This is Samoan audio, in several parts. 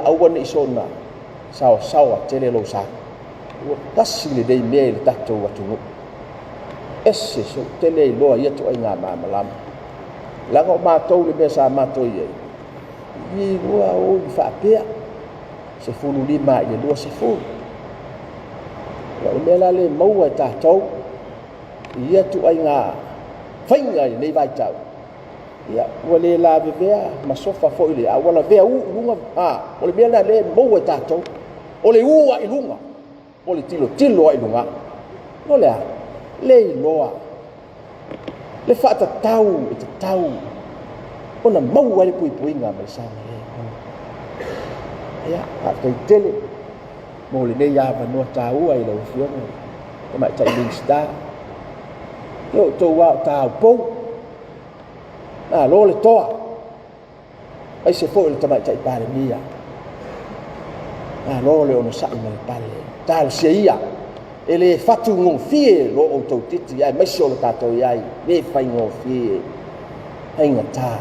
Aua ne i soona saoasaoa tele lou sa. Ua tasi lenei mea i le tatou atunuu. Ese sou tele iloa ia ituaiga malamalama. Leaga o matou le mea sa matou i ai, i lua o i faapea, 15 i le 20. O le mea la le maua e tatou i ia ituaiga faiga i lenei vaitau, ia, ua le lavevea ma sofa foi le, a ua lavea u i luga, o le mea la lea e maua e tatou, o le u lava i luga, o le tilotilo lava i luga. O le a? Le iloa le faatatau e tatau ona maua ai le puipuiga ma le saogalemu. Ia, faafetai tele mo lenei avanoa taua i lau Afioga i le Tamaitai Minisita. Ia, o outou lava o taupou, malo le toa, aemaise foi o le Tamaitai Palemia. Malo le onosai ma le pale. Talosia ia, e le fatugofie lo outou titi, aemaise o le tatou i ai, le faigofie, faigata.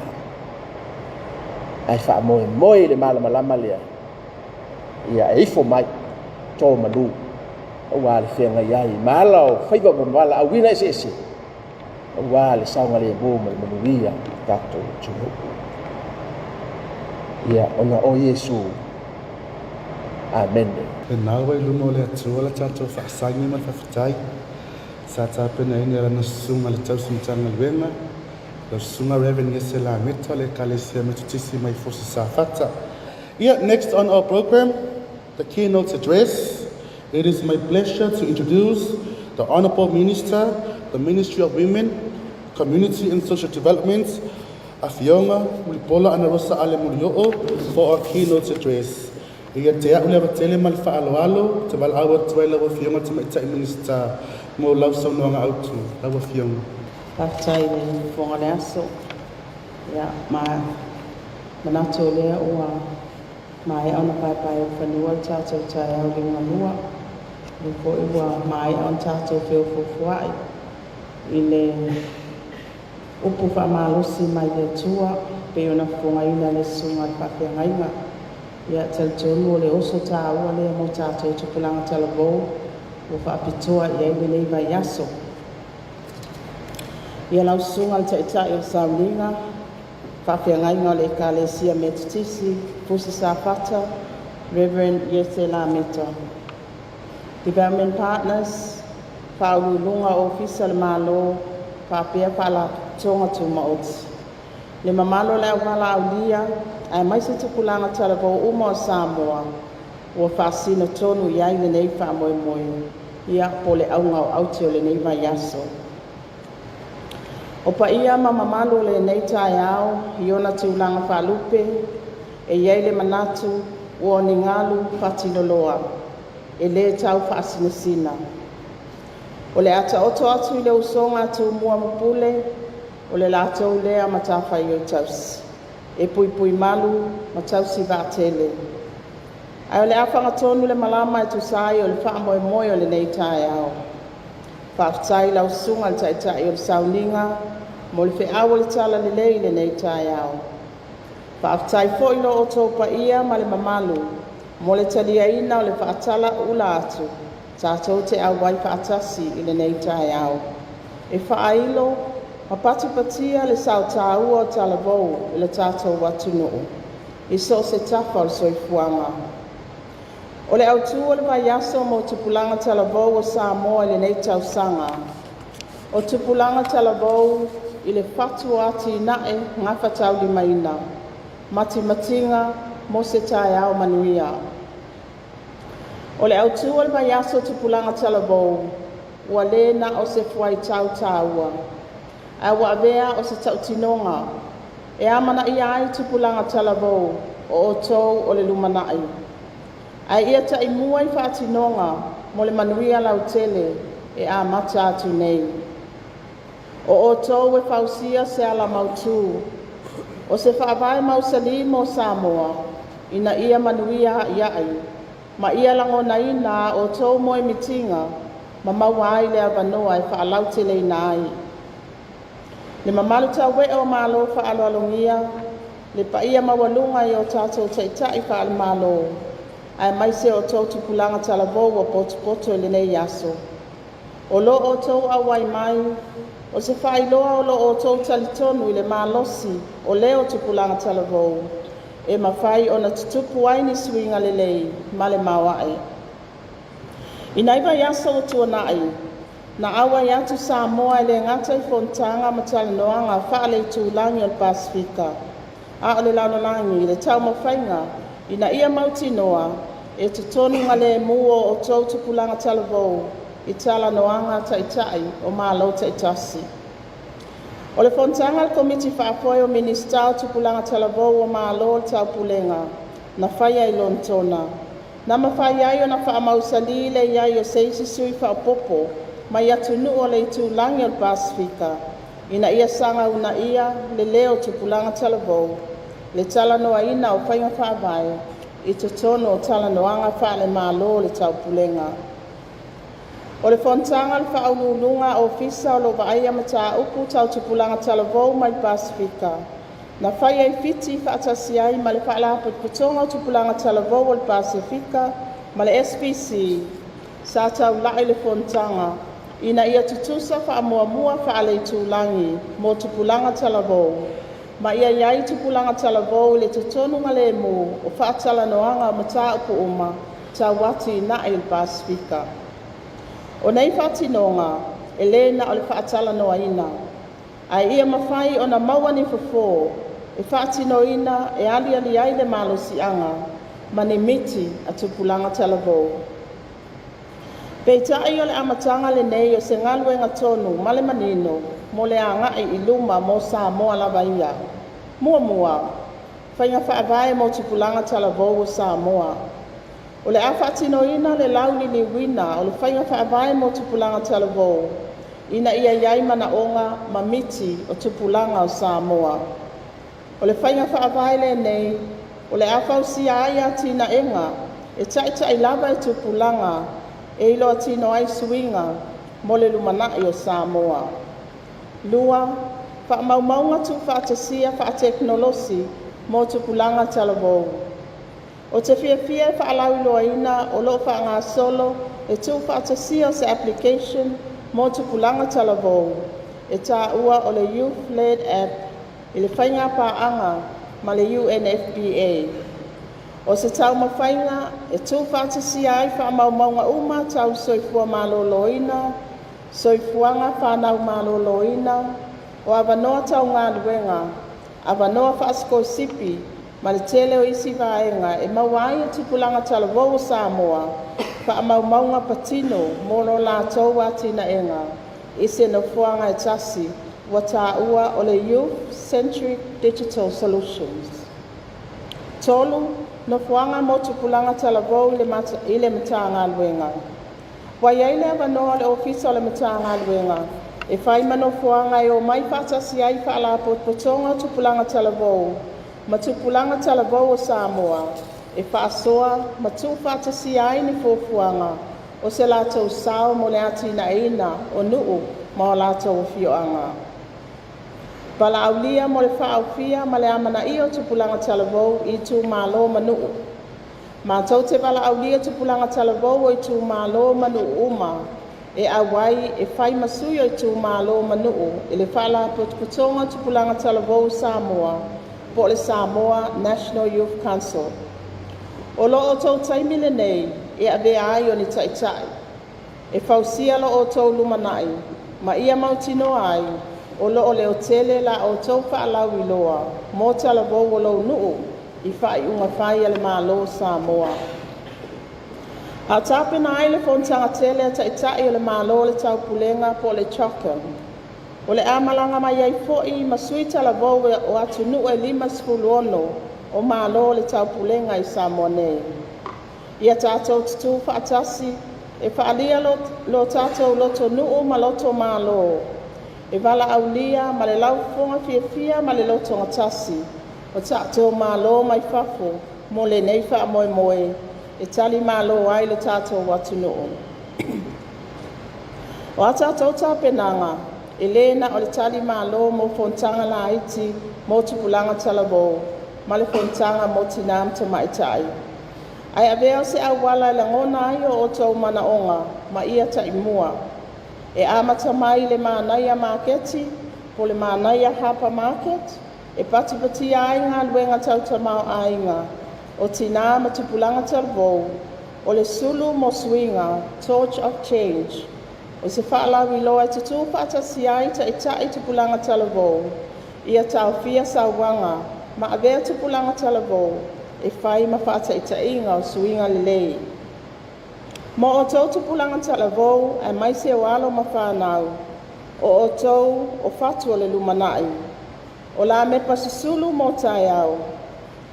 Ae faamoemoe i le malamalama lea, ia e ifo mai to manu, aua le feagai ai ma ala o faiva ma valaauina eseese, aua le saogalemu ma le manuia o le tatou atunuu. Ia, ona o Iesu. Amene. Lena ua i luma o le Atua le tatou faasagi ma le faafetai sa tapenaina e lana susuga le tausi Matagaluega, lau susuga Reverend Iese Lameta o le Ekalesia Metotisi mai Fusi Safata. Yeah, next on our program, the keynote address. It is my pleasure to introduce the Honorable Minister, the Ministry of Women, Community and Social Development, Afioga Mulipola Anarosa Ale Molioo, for our keynote address. Ia te au le tele ma le faaaloalo, te valaau atu ai lau Afioga Tamaitai Minisita mo lau saunoaga autu, lau Afioga. Faafetai i le fofoga le aso. Ia, ma manatu o lea ua maea ona paepae o fanua le tatou taeao liugalua. O foi ua maea ona tatou feofofoa'i i le upu faamalosi mai le Atua pei ona fofogaina le susuga i le faafeagaiga. Ia, talitonu o le oso taua lea mo tatou tupulaga talavou ua faapitoa i ai lenei vaiaso. Ia, lau susuga i le Taitai o le Sauniga, faafeagaiga o le Ekalesia Metotisi, Fusi Safata, Reverend Iese Lameta. Development Partners, faauluuluga o Ofisa le Malo, faapea Faalapotopotoga Tumaoti. Le mamalu o le auvalaaulia, aemaise tupulaga talavou uma o Samoa, ua faasino tonu i ai lenei faamoemoe, ia po le auga o aute o lenei vaiaso. O paia ma mamalu o lenei taeao i ona tulaga faalupe, e i ai le manatu ua o ni galu fatiloloa, e lē tau faasinasina. O le a taoto atu i le usoga a Tumua ma Pule, o le latou lea matafaioi tausi, e puipui malu ma tausi vaatele. Ae o le a fagatonu le malama e tusa ai o le faamoemoe o lenei taeao. Faafetai i lau susuga i le Taitai o le Sauniga mo le feau o le Talalelei i lenei taeao. Faafetai foi i lo outou paia ma le mamalu mo le taliaina o le faatalauula atu tatou te auai faatasi i lenei taeao e faailo ma patipatia le sao taua o talavou i le tatou atunuu i so o se tafa o le soifuaga. O le autū o le vaiaso mo tupulaga talavou o Samoa i lenei tausaga, o “Tupulaga Talavou i le Fatu o Atinae Gafataulimaina – Matimatiga mo se Taeao Manuia”. O le autū o le vaiaso o tupulaga talavou, ua le na o se fuaitau taua, ae ua avea o se tautinoga e amanaia ai tupulaga talavou, o outou o le lumanai, ae ia taimua i faatinoga mo le manuia lautele e amata atu nei. O outou e fausia se ala mautū o se faavae mausali mo Samoa ina ia manuia aiai ma ia lagonaina a outou moemitiga ma maua ai le avanoa e faalauteleina ai. Le mamalu tauee o Malo faaaloalogia, Le paia maualuga i o tatou Taitai faale-Malo aemaise o outou tupulaga talavou ua potopoto i lenei aso. O lo outou auai mai o se faailoa o lo outou talitonu i le malosi o leo o tupulaga talavou e mafai ona tutupu ai ni suiga lelei ma le maoa'e. I nai vaiaso ua tuana'i, na auai atu Samoa e le gata i fonotaga ma talanoaga faale-itulagi o le Pasefika a o le lalolagi i le taumafaiga ina ia mautinoa e totonugalemu o outou tupulaga talavou i talanoaga a Taitai o Malo taitasi. O le fonotaga a le Komiti Faafoe o Minisita o Tupulaga Talavou o Malo o le Taupulega na faia i Lonetona, na mafai ai ona faamausali le i ai o se isi sui faaopoopo mai atunuu o le itulagi o le Pasefika ina ia saga uunaia le leo o tupulaga talavou i le talanoaina o faiga faavae i totonu o talanoaga faale-Malo o le Taupulega. O le fonotaga a le Faauluuluga a Ofisa o loo Vaaia Mataupu Tau Tupulaga Talavou mai le Pasefika na faia i Fiti faatasi ai ma le Faalapotopotoga o Tupulaga Talavou o le Pasefika ma le SVC, sa taulai le fonotaga ina ia tutusa faamuamua faale-itulagi mo tupulaga talavou, ma ia i ai tupulaga talavou i le totonugalemu o faatalanoaga o mataupu uma tau atinae i le Pasefika. O nei faatinoga e le na o le faatalanoaina, ae ia mafai ona maua ni fofo e faatinoina e aliali ai le malosiaga ma ni miti a tupulaga talavou. Peitai o le amataga lenei o se galuega tonu ma le manino mo le agai i luma mo Samoa lava ia. 1. Faiga Faavae mo Tupulaga Talavou o Samoa. O le a faatinoina le lauliliuina o le Faiga Faavae mo Tupulaga Talavou ina ia i ai manaoga ma miti o tupulaga o Samoa. O le faiga faavae lenei o le a fausia ai atinaega e taitai lava e tupulaga e iloatino ai suiga mo le lumanai o Samoa. 2. Faamaumauga Tuufaatasia Faatekonolosi mo Tupulaga Talavou. Ou te fiafia e faalauiloaina o loo faagasolo le tuufaatasia o se application mo tupulaga talavou e taua o le Youth-Led App i le faigapaaga ma le UNFPA. O se taumafaiga e tuufaatasia ai faamaumauga uma tau le soifua maloloina, soifuaga fanau maloloina, o avanoa tau galuega, avanoa faasikolasipi ma le tele o isi vaega e maua ai e tupulaga talavou o Samoa faamaumauga patino mo lo latou atinaega i se nofoaga e tasi ua taua o le Youth Centric Digital Solutions. 3. Nofoaga mo Tupulaga Talavou i le Matagaluega. Ua i ai le avanoa o le Ofisa o le Matagaluega e fai ma nofoaga e omai faatasi ai Faalapotopotoga o Tupulaga Talavou ma tupulaga talavou o Samoa e faasoa ma tuufaatasia ai ni fuafuaga o se latou sao mo le atinaeina o nuu ma o latou afioaga. Valaaulia mo le Faaofia ma le Amanaia o Tupulaga Talavou i Itumalo ma Nuu. Matou te valaaulia tupulaga talavou o itumalo ma nuu uma e auai e fai ma sui o itumalo ma nuu i le Faalapotopotoga o Tupulaga Talavou o Samoa poo le Samoa National Youth Council. O lo outou taimi lenei e avea ai o ni ta'ita'i, e fausia lo outou lumanai ma ia mautinoa ai o loo leotele la outou faalauiloa mo talavou o lou nuu i faaiuga fai a le Malo o Samoa. A o tapena ai le fonotaga tele a Taitai o le Malo o le Taupulega po o le CHOGM, o le a malaga mai ai foi ma sui talavou o atunuu e 56 o Malo o le Taupulega i Samoa nei. Ia tatou tutu faatasi e faaalia lo tatou lotonuu ma lotomalo, e valaaulia ma le laufofoga fiafia ma le lotogatasi o tatou malo mai fafo mo lenei faamoemoe e talimalo ai lo tatou atunuu. O a tatou tapenaga, e le na o le talimalo mo fonotaga laiti mo tupulaga talavou, ma le Fonotaga mo Tinā ma Tamaitai, ae avea o se auala e lagona ai o outou manaoga ma ia taimua, e amata mai i le Manaia Maketi po o le Manaia Harbour Market e patipatia ai galuega tau tamaoaiga o tinā ma tupulaga talavou, o le Sulu mo Suiga (Torch of Change) o se faalauiloa e tutu faatasi ai taitai tupulaga talavou ia taofia sauaga ma avea tupulaga talavou e fai ma faataitaiga o suiga lelei. Mo outou tupulaga talavou aemaise o alo ma fanau, o outou o fatu o le lumanai, o lamepa susulu mo taeao.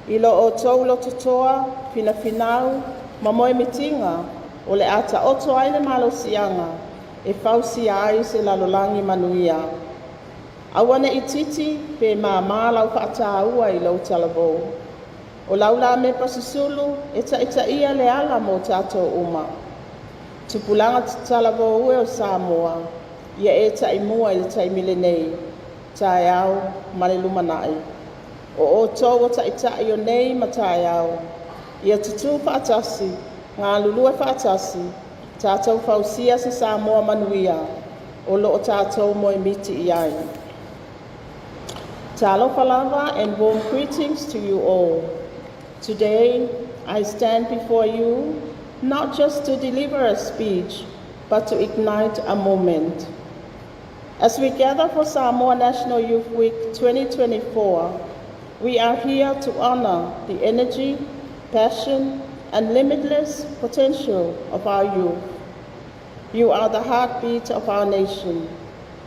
I lo outou lototoa, finafinau ma moemitiga o le a taoto ai le malosiaga e fausia ai se lalolagi manuia. Aua ne i itiiti pe mama lau faataua i lou talavou. O lau lamepa susulu e taitaia le ala mo tatou uma. Tupulaga talavou e o Samoa, ia e taimua i le taimi lenei, taeao ma le lumanai. O outou o taitai o nei ma taeao. Ia tutu faatasi, galulue faatasi, tatou fausia se Samoa manuia o lo o tatou moemiti i ai. Talofa lava and warm greetings to you all. Today, I stand before you not just to deliver a speech, but to ignite a moment. As we gather for Samoa National Youth Week 2024, we are here to honor the energy, passion, and limitless potential of our youth. You are the heartbeat of our nation,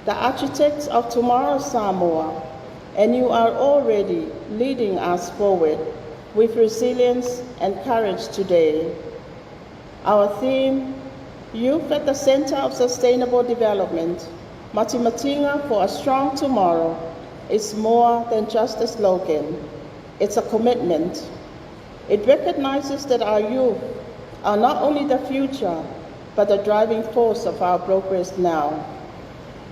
the architects of tomorrow's Samoa, and you are already leading us forward with resilience and courage today. Our theme, Youth at the Center of Sustainable Development, Matimatiga for a Strong Tomorrow, is more than just a slogan. It's a commitment. It recognizes that our youth are not only the future, but the driving force of our progress now.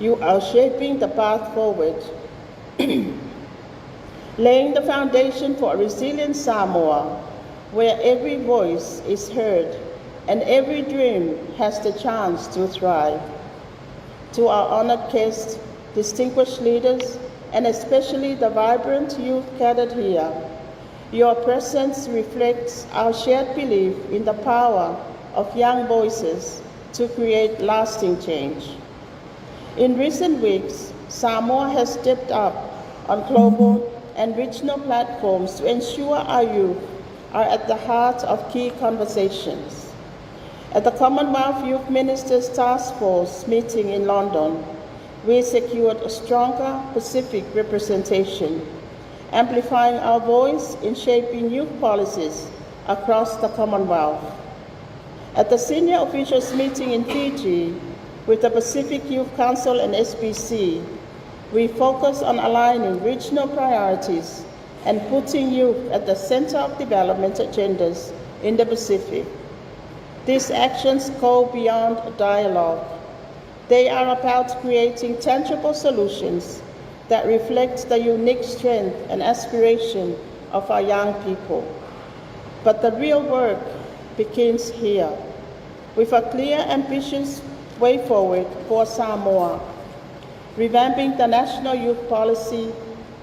You are shaping the path forward, laying the foundation for a resilient Samoa where every voice is heard and every dream has the chance to thrive. To our honored guests, distinguished leaders, and especially the vibrant youth gathered here, your presence reflects our shared belief in the power of young voices to create lasting change. In recent weeks, Samoa has stepped up on global and regional platforms to ensure our youth are at the heart of key conversations. At the Commonwealth Youth Ministers Task Force meeting in London, we secured a stronger Pacific representation, amplifying our voice in shaping youth policies across the Commonwealth. At the senior officials meeting in Fiji with the Pacific Youth Council and SPC, we focus on aligning regional priorities and putting youth at the center of development agendas in the Pacific. These actions go beyond dialogue. They are about creating tangible solutions that reflect the unique strength and aspiration of our young people. But the real work begins here, with a clear, ambitious way forward for Samoa. Revamping the National Youth Policy,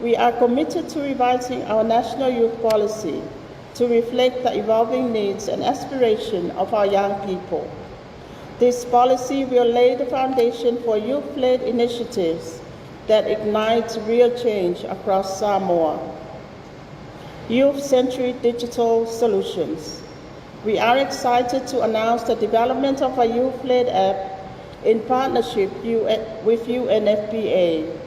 we are committed to revising our National Youth Policy to reflect the evolving needs and aspirations of our young people. This policy will lay the foundation for youth-led initiatives that ignite real change across Samoa. Youth-centric digital solutions. We are excited to announce the development of a youth-led app in partnership with UNFPA.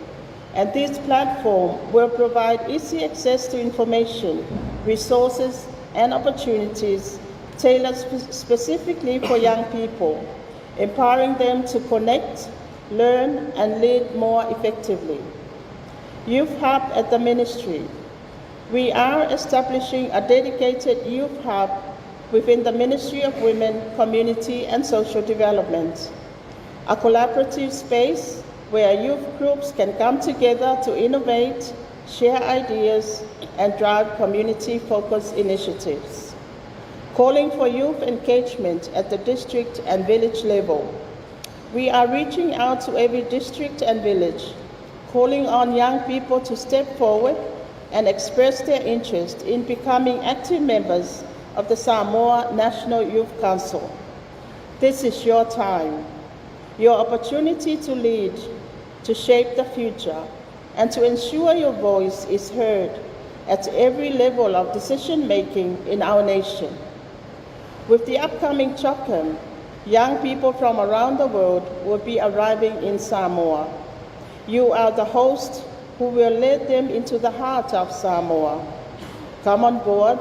And this platform will provide easy access to information, resources, and opportunities tailored specifically for young people, empowering them to connect, learn, and lead more effectively. Youth Hub at the Ministry. We are establishing a dedicated youth hub within the Ministry of Women, Community and Social Development, a collaborative space where youth groups can come together to innovate, share ideas, and drive community-focused initiatives. Calling for youth engagement at the district and village level. We are reaching out to every district and village, calling on young people to step forward and express their interest in becoming active members of the Samoa National Youth Council. This is your time, your opportunity to lead, to shape the future, and to ensure your voice is heard at every level of decision making in our nation. With the upcoming CHOGM, young people from around the world will be arriving in Samoa. You are the host who will lead them into the heart of Samoa. Come on board,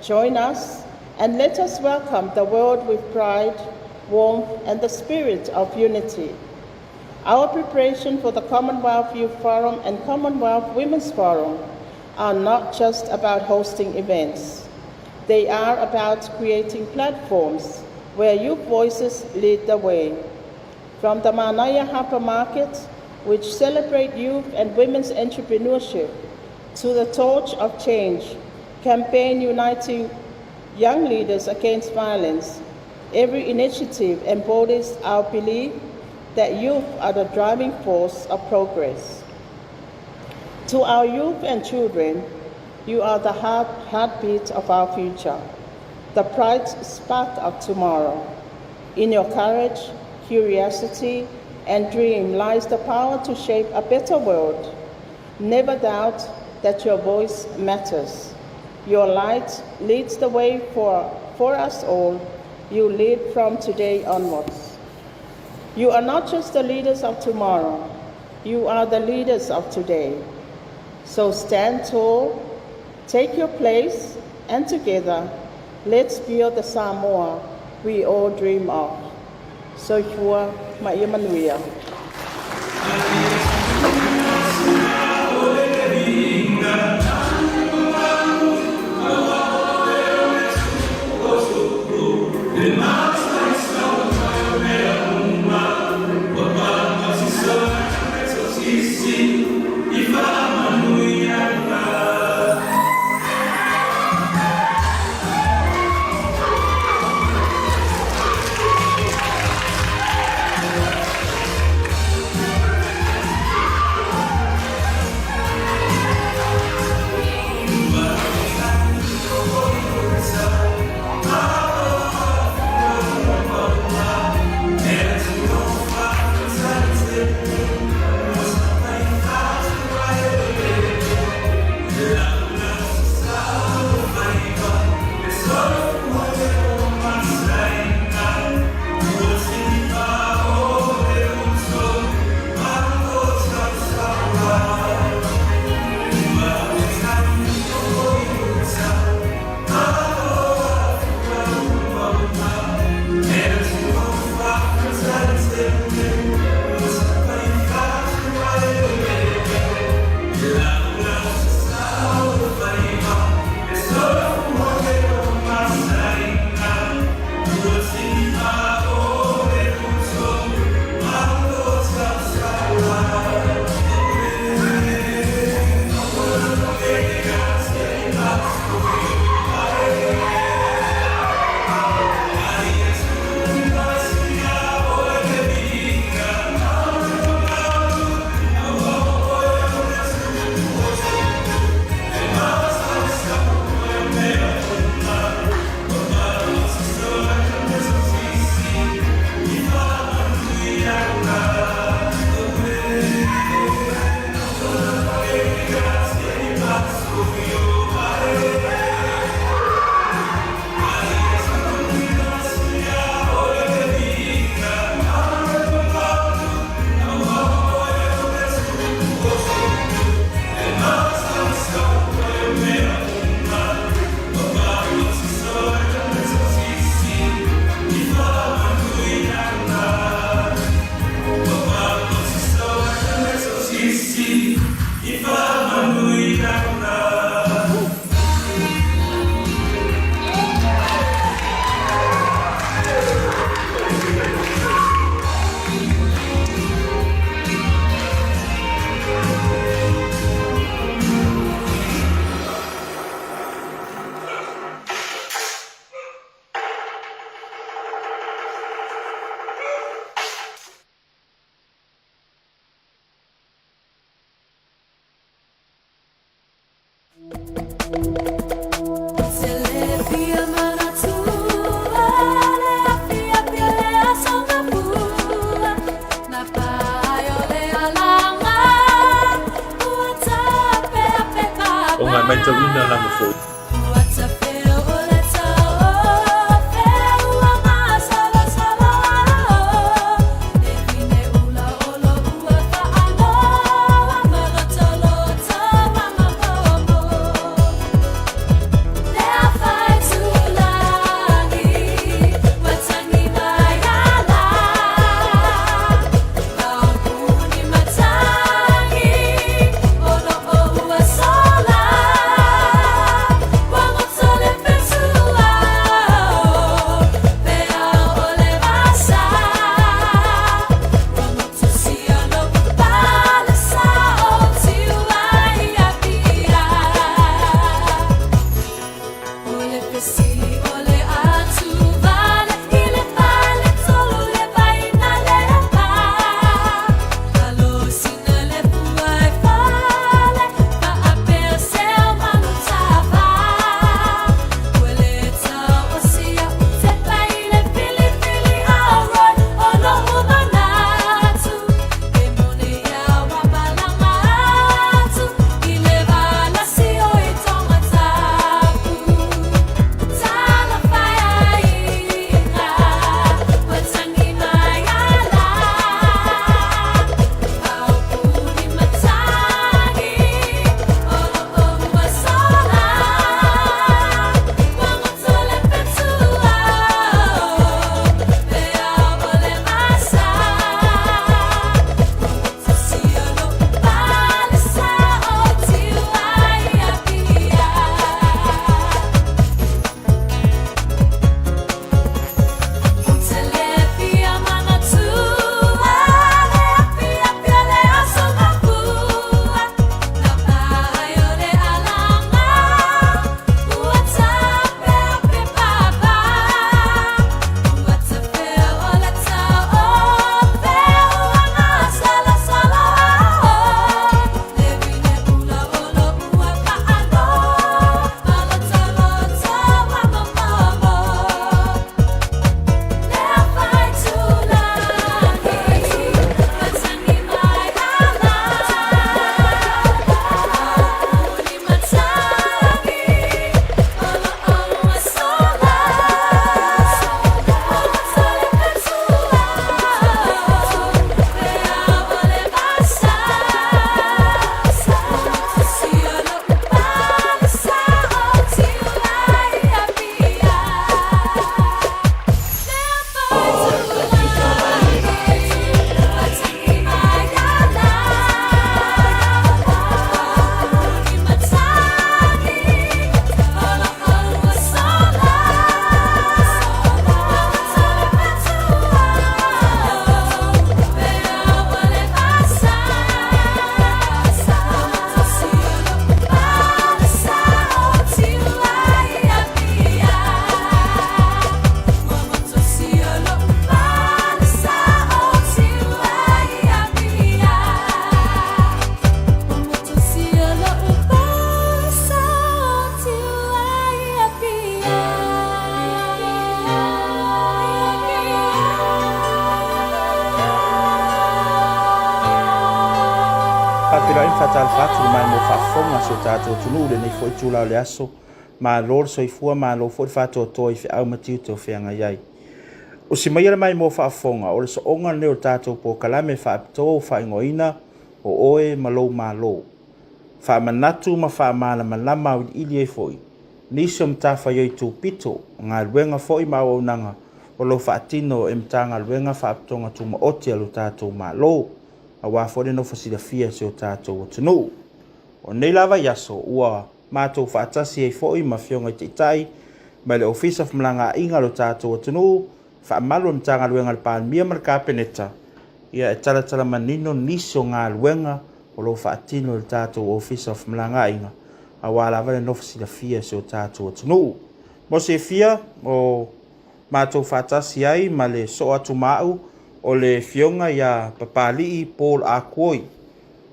join us, and let us welcome the world with pride, warmth, and the spirit of unity. Our preparation for the Commonwealth Youth Forum and Commonwealth Women's Forum are not just about hosting events. They are about creating platforms where youth voices lead the way. From the Manaia Hypermarket, which celebrate youth and women's entrepreneurship, to the Torch of Change campaign uniting young leaders against violence, every initiative embodies our belief that youth are the driving force of progress. To our youth and children, you are the heartbeat of our future, the bright spark of tomorrow. In your courage, curiosity, and dream lies the power to shape a better world. Never doubt that your voice matters. Your light leads the way for us all. You lead from today onwards. You are not just the leaders of tomorrow, you are the leaders of today. So stand tall, take your place, and together, let's build the Samoa we all dream of. Soifua ma ia manuia. matauina lava foi. Faafeiloai ma faatalofa atu i le maimoa faafofoga a si o tatou atunuu i lenei foi itula o le aso. Malo le soifua, malo foi le faatoatoa i feau ma tiute o feagai ai. Usi maia le maimoa faafofoga, o le sooga lenei o le tatou polokalame faapitoa ua faaigoaina o Oe ma Lou Malo. Faamanatu ma faamalamalama auiliili ai foi nisi o matafaioi tupito, galuega foi ma auaunaga o lo o faatino e Matagaluega Faalapotopotoga Tumaoti a lo tatou Malo, aua foi le nofo silafia e si o tatou atunuu. O lenei la vaiaso ua matou faatasi ai foi ma Afioga i Taitai mai le Ofisa o Femalagaaiga a lo tatou atunuu, faamalu a le Matagaluega a le Palemia ma le Kapeneta, ia e talatala manino nisi o galuega o lo o faatino e le tatou Ofisa o Femalagaaiga aua lava le nofo silafia e si o tatou atunuu. Mo silafia, o matou faatasi ai ma le soo atu ma au o le Afioga ia Papalii Paul Akuoi,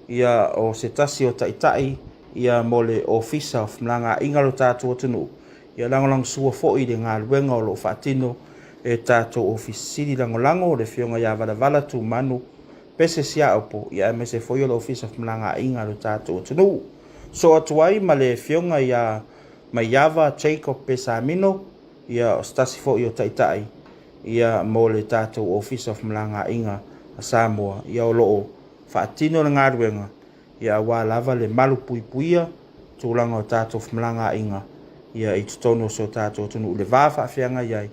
ia o se tasi o taitai ia mo le Ofisa o Femalagaaiga a lo tatou atunuu, ia lagolagosua foi i le galuega o lo o faatino e tatou Ofisa Sili Lagolago, le Afioga ia Valavala Tumanu Pese Siaopo, ia aemaise foi o le Ofisa o Femalagaaiga a lo tatou atunuu. Soo atu ai ma le Afioga ia Maiava Jacob Pesamino, ia o se tasi foi o taitai ia mo le tatou Ofisa o Femalagaaiga a Samoa, ia o lo o faatino le galuega ia aua lava le malupuipuia tulaga o tatou femalagaaiga ia i totonu o si o tatou atunuu i le va faafeagai ai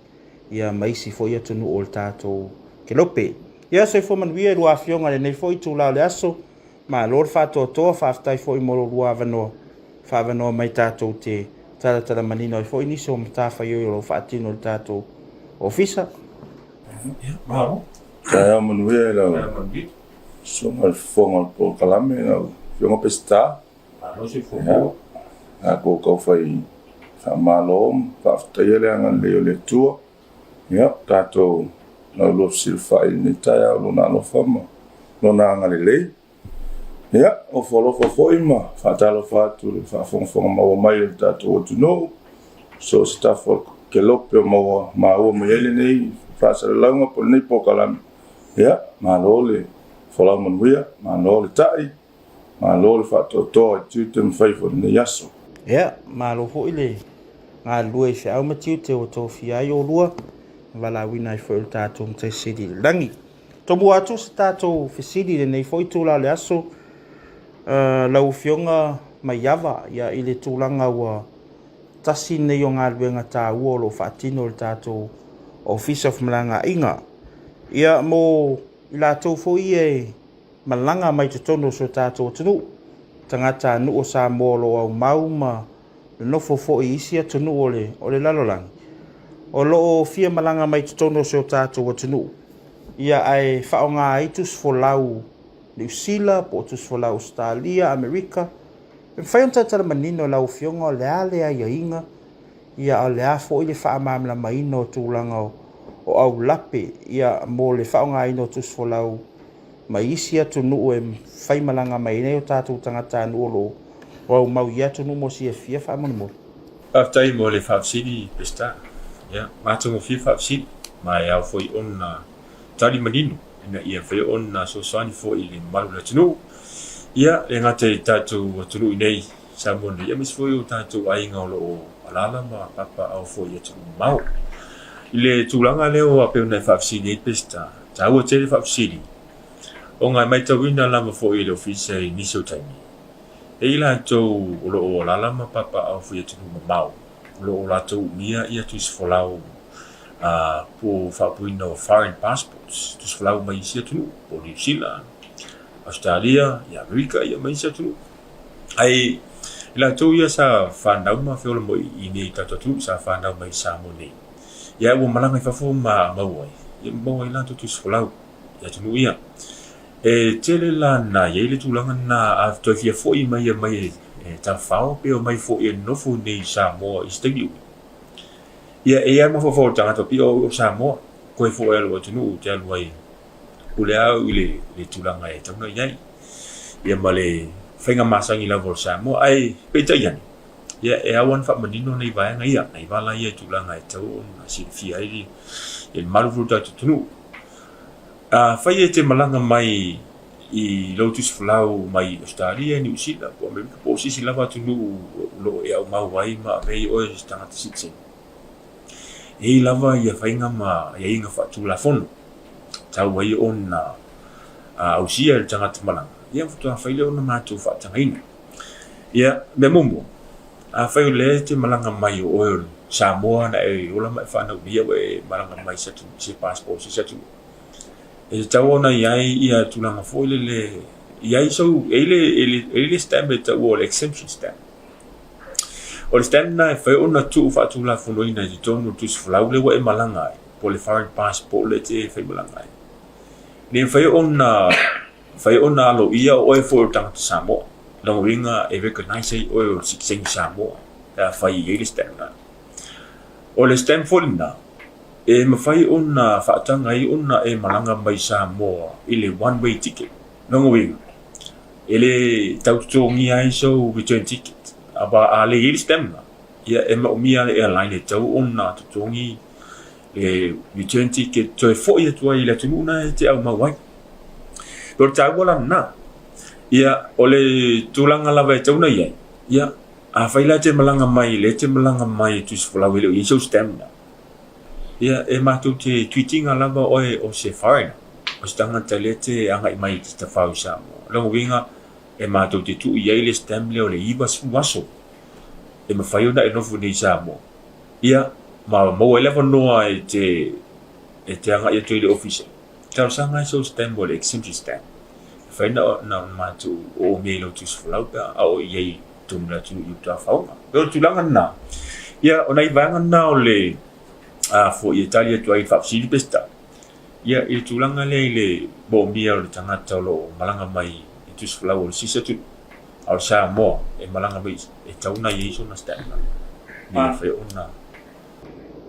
ia ma isi foi atunuu o le tatou kelope. Ia soifua manuia i lua afioga i lenei foi itula o le aso. Malo le faatoatoa, faafetai foi mo lo lua avanoa, faavanoa mai tatou te talatala manino ai foi nisi o matafaioi o lo o faatino e le tatou ofisa. Malo. Taeao manuia i lau susuga i le fofoga o le polokalame lau Afioga Peseta. Malo soifua. Tatou tau fai faamalo ma faafetaia le agalelei o le Atua. Ia, tatou laulua fesilafai i lenei taeao i Lona alofa ma Lona agalelei. Ia, ofo alofa foi ma faatalofa atu i le faafogafoga maua mai o le tatou atunuu, so o se tafa o le kelope o maua maua mai ai lenei faasalalauga po o lenei polokalame. Ia, malo le folau manuia, malo le ta'i, malo le faatoatoa i tiute ma faiva o lenei aso. Ia, malo foi le galulue i feau ma tiute ua tofia ai oulua, na valaauina ai foi o le tatou Matai Sili i le lagi. Tomua atu se tatou fesili i lenei foi itula o le aso, lau Afioga Maiava, ia, i le tulaga ua tasi lenei o galuega taua o lo o faatino e le tatou Ofisa o Femalagaaiga. Ia, mo i latou foi ia e malaga mai totonu o si o tatou atunuu, tagatanuu o Samoa o lo o aumau ma nonofo foi i isi atunuu o le lalolagi, o lo o fia malaga mai totonu o si o tatou atunuu, ia ae faaaoga ai tusifolau Niu Sila po o tusifolau Ausetalia, Amerika. E mafai ona talatala manino e lau Afioga o le a le aiaiga, ia a o le a foi le faamalamalamaina o tulaga o aulape ia mo le faaaogaina o tusifolau mai isi atunuu e faimalaga mai ai o tatou tagatanuu o lo o aumau i atunuu mo silafia faamolemole. Faafetai mo le faafesili Peseta. Ia, matagofie faafesili, ma e ao foi ona tali manino ina ia mafai ona fesoasoani foi i le mamalu o le atunuu. Ia, e le gata i le tatou atunuu i nei Samoa nei, aemaise foi o tatou aiga o lo o alaala ma papaaao foi i atunuu mamao. I le tulaga lea ua pei ona e faafesili ai Peseta, taua tele faafesili, ona e matauina lava foi e le Ofisa i nisi o taimi, e i latou o lo o alaala ma papaaao foi i atunuu mamao, o lo o latou umia ia tusifolau po o faaupuina o foreign passports, tusifolau mai isi atunuu, po o Niu Sila, Ausetalia, ia Amerika ia ma isi atunuu. Ae i latou ia sa fanau ma feola moi i nei tatou atunuu, sa fanau mai i Samoa nei, ia ua malaga i fafo ma maua ai, ia maua ai latou tusifolau i atunuu ia. E tele la na i ai le tulaga lena, a toe fia foi mai ia mai e tafafao pe omai foi e nofo i nei i Samoa i se taimi umi. Ia e i ai mafaufau o le tagata pei o Samoa, koe foi a lou atunuu te alu ai pule au i le tulaga e tatau ona i ai. Ia ma le faiga masani lava o le Samoa. Ae peitai ane, ia e ao ona faamanino nai vaega ia, nai vala ia i tulaga e tatau ona silafia ai le mamalu foi o le tatou atunuu. Afai e te malaga mai i lou tusifolau mai Ausetalia, Niu Sila po o Amerika po o se isi lava atunuu o lo o e aumau ai ma avea ai oe o se tagata citizen, e i ai lava ia faiga ma aiaiga faatulafono e tatau ai ona ausia e le tagata malaga, ia faatoa fai lea ona matou faatagaina. Ia, mea muamua, afai o lea e te malaga mai o oe o Samoa na e ola ma e fanau nei a ua e malaga mai i se atunuu, se passport se isi atunuu, e tatau ona i ai ia tulaga foi lele, i ai sou, e i ai le stamp e taua o le exemption stamp. O le stamp lena e mafai ona tuu faatulafonoina i totonu o le tusi folau lea ua e malaga ai, po o le foreign passport lea e te faimalaga ai. Ne mafai ona mafai ona aloaia o oe foi o le tagata Samoa. Lona uiga e recognise ai oe o le sitiseni Samoa pe afai e i ai le stamp lena. O le stamp foi lena, e mafai ona faataga ai ona e malaga mai Samoa i le one way ticket. Lona uiga, e le tau totogia ai sou return ticket. A le i ai le stamp lena, ia e maomia le airline e tatau ona totogi le return ticket toe foi atu ai i le atunuu na e te aumau ai. O le taua la lena. Ia, o le tulaga lava e tatau ona i ai, Ia, afai la e te malaga mai, lea e te malaga mai e tusi folau e le o i ai sou stamp, ia, e matou te treat ina lava oe o se foreigner, o se tagata lea e te agai mai i te tafao i Samoa. O lona uiga, e matou te tuu i ai le stamp lea o le 90 aso e mafai ona e nofo nei i Samoa. Ia, ma maua ai le avanoa e te, e te agai atu ai i le ofisa. Talosaga ai sou stamp o le exemption stamp. E fai na, na matou oomia i lau tusi folau pe a oo i ai i totonu o le atunuu i Utafauga. E pei o le tulaga lena. Ia, o nai vaega na o le, a foi e tali atu ai i le faafesili Peseta. Ia, i le tulaga lea i le moomia o le tagata o lo o malaga mai i tusi folau o le sisi atunuu, a o le Samoa e malaga mai e tatau ona i ai sona stamp ina ia mafai ona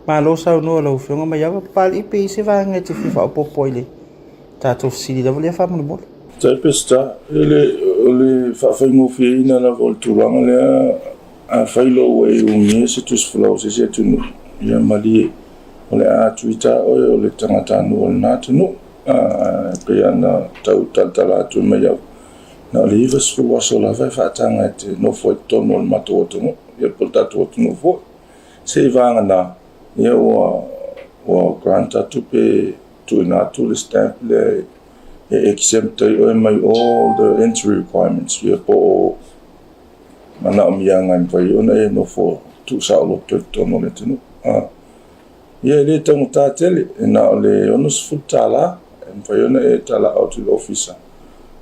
Malo saunoa lau Afioga Maiava. Papalii pe i ai se vaega e te fia faaopoopo ai i le tatou fesili lava lea faamolemole. Faafetai Peseta. O le faafaigofieina lava o le tulaga lea, afai loa ua e umia se tusi folau a se isi atunuu, ia malie, o le a treat lava oe o le tagatanuu o lena atunuu. E pei lava ona tau talatala atu e Maiava, na o le 90 aso lava e faataga e te nofo ai i totonu o le matou atunuu, ia po o le tatou atunuu foi. Se i vagana, ia ua ua grant atu pe tuuina atu le stamp lea e exempt ai oe mai all the entry requirements, ia po o manaomiaga e mafai ona e nofo tuusaoloto i totonu o le atunuu. Ia e le taugata tele, e na o le $60 e mafai ona e talaaao atu i le ofisa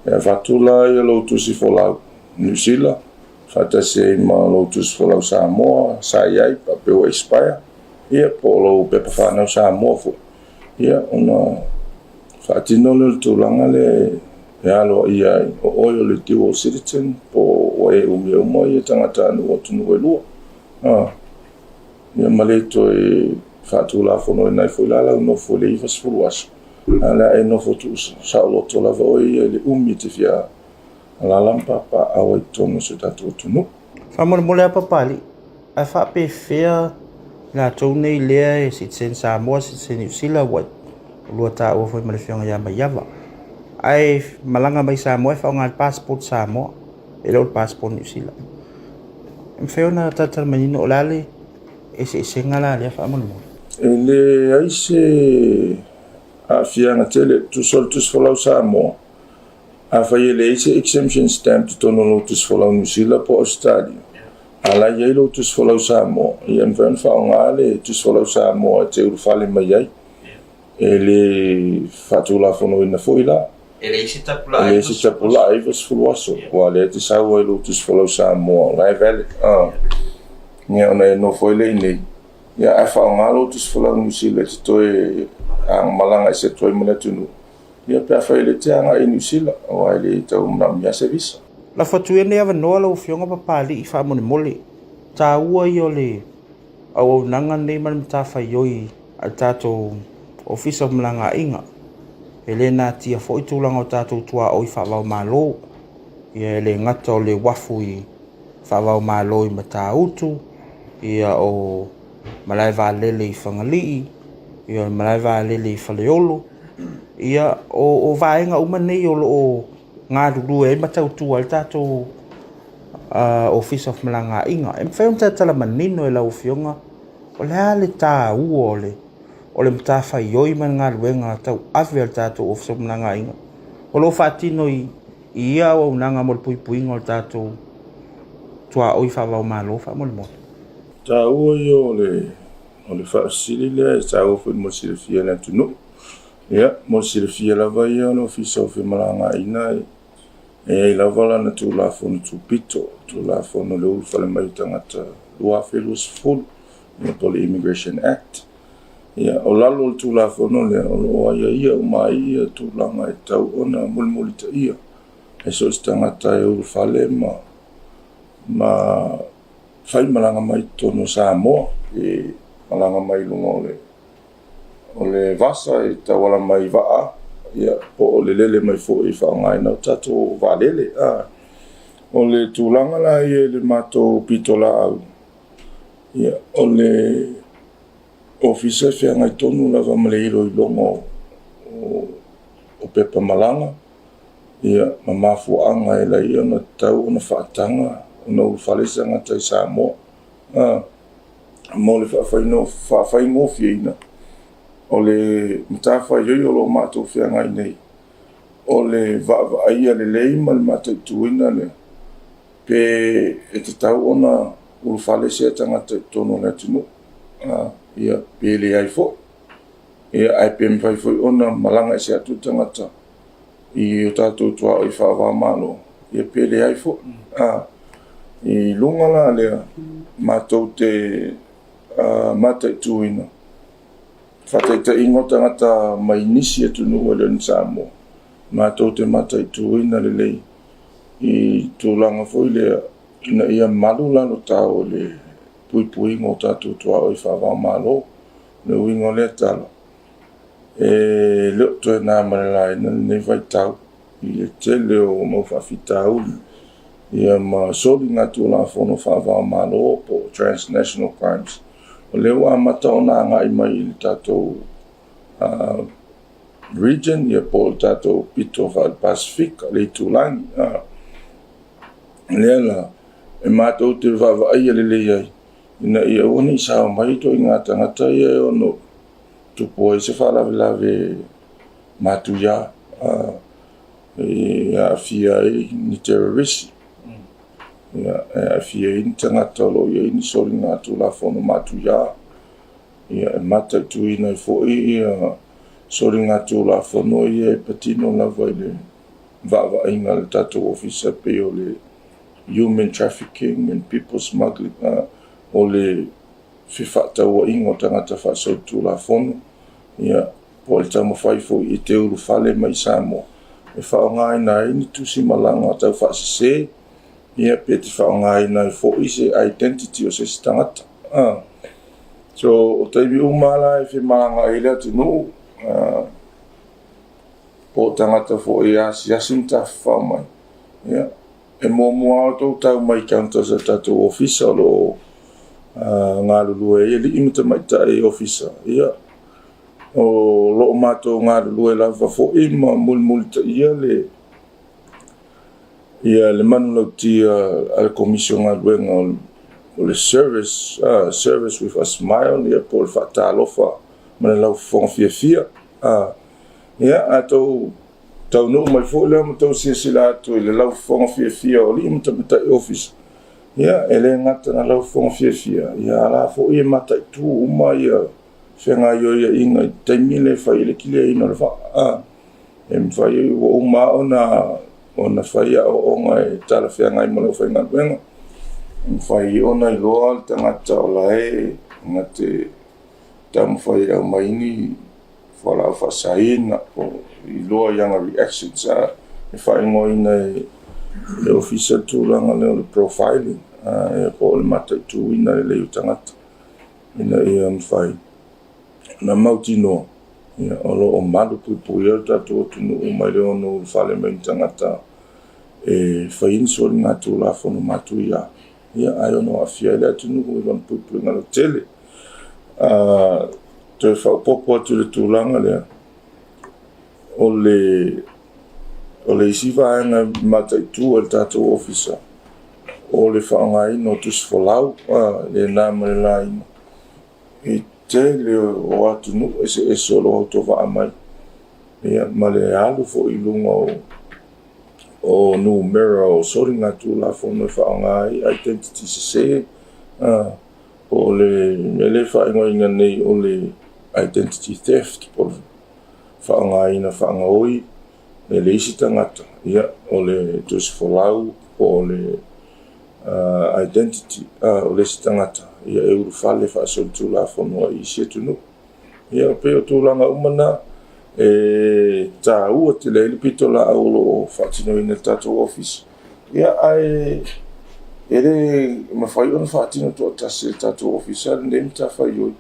e avatu la ia lou tusi folau Niu Sila faatasi ai ma lou tusi folau Samoa sa i ai faapea ua expire, ia po o lou pepa fanau Samoa foi, ia ona faatino lea o le tulaga lea e aloaia ai o oe o le dual citizen po ua e umia uma ia tagatanuu o atunuu e lua. Ia ma le toe faatulafonoina ai foi la lau nofo i le 90 aso, a o le a e nofo tuusaoloto lava oe ia i le umi e te fia Alaala ma papaaao ai i totonu o si o tatou atunuu. Faamolemole lava Papalii, ae faapefea latou nei lea e citizen Samoa, citizen Niu Sila ua lua taua foi ma le afioga ia Maiava, ae malaga mai Samoa e faaaoga le passport Samoa, e le o le passport Niu Sila. E mafai ona talatala manino o le a le eseesega la lea faamolemole? E leai se aafiaga tele, tusa o le tusi folau Samoa, Afai e leai se exemption stamp totonu o lou tusi folau Niu Sila po o Ausetalia, a la e i ai lou tusi folau Samoa, ia e mafai ona faaaoga le tusi folau Samoa e te ulufale mai ai. E le faatulafonoina foi la. E leai se tapulaa 90 aso, aua o lea e te sau ai i lou tusi folau Samoa, o la e valid. Ia ona e nofo ai lea i inei, ia ae faaaoga lou tusi folau Niu Sila e te toe malaga ese atu ai ma le atunuu. Ia pe afai e le te agai i Niu Sila, aua e le tau manaomia se visa. Lafo atu ia lenei avanoa lau Afioga Papalii faamolemole, taua ia o le auaunaga lenei ma le matafaioi a le tatou Ofisa o Malagaaiga. E le natia foi tulaga o tatou tuaoi faava-o-Malo, ia e le gata o le uafu i faava-o-Malo i Matautu, ia o malae vaalele i Fagalii, ia o le malae vaalele i Faleolo, ia o vaega uma nei o lo o galulue ai ma tautua ai le tatou Ofisa o Femalagaaiga. E mafai ona talatala manino e lau Afioga o le a le taua o le matafaioi ma le galuega tauave a le tatou Ofisa o Femalagaaiga o lo o faatino i ia auaunaga mo le puipuiga o le tatou tuaoi faava-o-Malo faamolemole. Taua ia o le o le faafesili lea e taua foi mo le silafia e le atunuu. Ia, mo le silafia lava ia o le Ofisa o Femalagaaiga e i ai lava lana Tulafono Tupito, Tulafono o le Ulufale Mai o Tagata 2020, ia po o le Immigration Act. Ia, o lalo o le Tulafono lea, o lo o aiaia uma ai ia tulaga e tatau ona mulimulitaia e so o se tagata e ulufale ma ma fai malaga mai totonu o Samoa, e malaga mai i luga o le o le vasa e tauala mai i vaa, ia, po o le lele mai foi e faaaogaina o tatou vaalele. A. O le tulaga la ia i le matou pitolaau, ia, o le ofisa e feagai tonu lava ma le iloiloga o, o, o pepa malaga, ia, ma mafuaaga e ala ai ona tatau ona faataga ona ulufale se tagata i Samoa. Mo le faafaigofieina o le matafaioi o lo o matou feagai nei, o le vaavaaia lelei ma le mataituina lea, pe e tatau ona ulufale sea tagata i totonu o le atunuu, ia, pe leai foi. Ia, ae pe mafai foi ona malaga ese atu le tagata i o tatou tuaoi faava-o-Malo, ia pe leai foi. I luga la lea, matou te mataituina faataitaiga o tagata mai nisi atunuu e le o ni Samoa, matou te mataituina lelei i tulaga foi lea ina ia malu lalotao i le puipuiga o tatou tuaoi faava-o-Malo. Le uiga o lea tala, e le o toe na ma le laina lenei vaitau i le tele o mau faafitauli ia ma soligatulafono faava-o-Malo po o transnational crimes. O lea ua amata ona agai mai i le tatou region ia po o le tatou pito faale-Pasefika, le itulagi. Lea la, e matou te vaavaaia lelei ai ina ia aua ne i sao mai ituaiga tagata ia e ono tupu ai se faalavelave matuia e aafia ai ni terrorisi, e aafia ai ni tagata o lo o i ai ni soligatulafono matuia, e mataituina ai foi soligatulafono ia e patino lava i le vaavaaiga a le tatou ofisa pei o le human trafficking and people smuggling, o le fefaatauaiga o tagata faasolitulafono, ia, po o le taumafai foi e te ulufale mai i Samoa e faaaogaina ai ni tusi malaga taufaasese, ia, pe te faaaogaina ai foi se identity o se isi tagata. So, o taimi uma la e femalaga ai le atunuu, po o tagata foi e asiasi ma tafafao mai, ia, e muamua lava outou tau mai i counters a le tatou ofisa o lo o galulue ai alii ma tamaitai ofisa, ia, o lo o matou galulue lava foi ma mulimulitaia le ia le manulautia a le Komisi o Galuega o le service, service with a smile, ia po o le faatalofa ma le laufofoga fiafia. Ia, a tou taunuu mai foi lea ma tou silasila atu i le laufofoga fiafia o alii ma tamaitai ofisa, ia, e le gata na laufofoga fiafia, ia a la foi e mataitu uma ia fegaioiaiga i taimi le fai ai le kiliaina o le vaa. E mafai ua uma ona ona fai aoaoga e talafeagai ma le aufaigaluega. E mafai ona iloa le tagata o la e na te taumafai e aumai ni fualaau faasaina po o iloa i ana reactions e faaigoaina e le ofisa le tulaga lea o le profiling po o le mataituina lelei o tagata ina ia mafai ona mautinoa o lo o malupuipuia le tatou atunuu mai le ono ulufale mai ni tagata e fai ni soligatulafono matuia, ia, ae ono aafia ai le atunuu i lona puipuiga lautele. Toe faaopoopo atu i le tulaga lea, o le o le isi vaega e mataitu e le tatou ofisa, o le faaaogaina o tusi folau, le na ma le laina i tele o atunuu eseese o lo o autovaa mai, ia, ma le alu foi i luga o numera o soligatulafono e faaaoga ai identity sese, po o le mea lea e faaigoaina nei o le identity theft, po o le faaaogaina faagaoi e le isi tagata, ia, o le tusi folau po o le identity o le isi tagata, ia, e ulufale faasolitulafono ai i isi atunuu. Ia, pei o tulaga uma na e taua tele ai le pitolaau o lo o faatinoina e le tatou ofisa. Ia, ae e le mafai ona faatino toatasi e le tatou ofisa lenei matafaioi.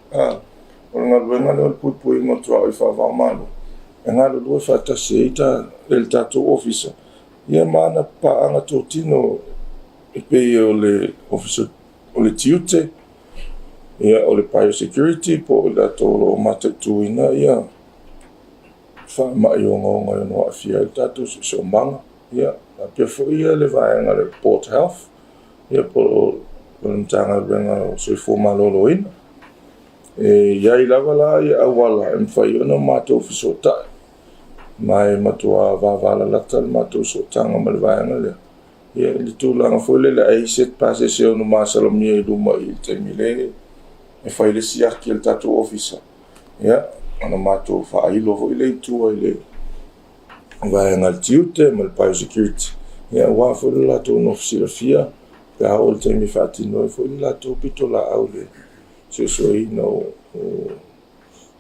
O le galuega lea o le puipuiga o tuaoi faava-o-Malo e galulue faatasi ai e le tatou ofisa ia ma ana paaga totino e pei o le Ofisa o le Tiute, ia, o le Biosecurity po o i latou o lo o mataituina ia faamai ogaoga e ono aafia ai le tatou siosiomaga, ia, faapea foi le vaega o le Port Health. Ia po o le Matagaluega o Soifua Maloloina. E i ai lava la ia auala e mafai ona matou fesootai, ma e matua vavalalata le matou sootaga ma le vaega lea. Ia i le tulaga foi lele a i ai se pasese e ono masalomia i luma i le taimi lea e fai le siaki a le tatou ofisa, ia ona matou faailo foi lea i tua i le vaega a le tiute ma le biosecurity, ia aua foi le latou nofo silafia pe a oo i le taimi e faatino ai foi le latou pitolaau i le suesueina o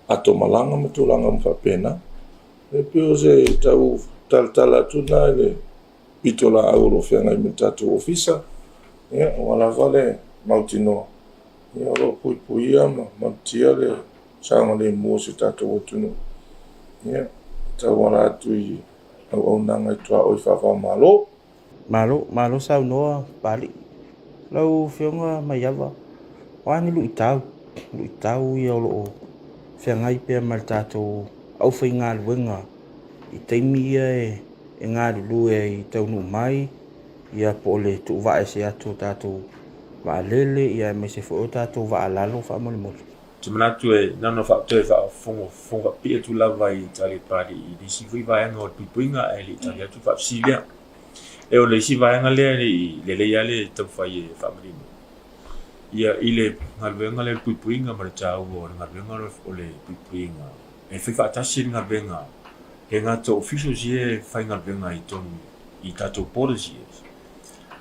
ato malaga ma tulaga uma faapena. E pei o se tau talatala atu lena i le pitolaau o lo o feagai ma le tatou ofisa, ia, ua lava le mautinoa, ia, o lo o puipuia ma malutia le saogalemu o si o tatou atunuu, ia, e tauala atu i auaunaga i tuaoi faava-o-Malo. Malo, malo saunoa Papalii. Lau Afioga Maiava, o a ni luitau, luitau ia o lo o feagai pea ma le tatou aufaigaluega i taimi ia e galulue ai i taunuu mai, ia po o le tuuvaa ese atu o tatou vaalele, ia aemaise foi o tatou vaa lalo faamolemole. Ou te manatu e na ona toe faafofoga faapipii atu lava i tali a Papalii i le isi foi vaega o le puipuiga ae le i tali atu le faafesili lea. E o le isi vaega lea e le i lelei lava le taumafai e faamanino ia i le galuega lea o le puipuiga ma le taua o le galuega o le puipuiga. E fai faatasi le galuega e le gata o officials ia e faigaluega i totonu i tatou borders ia,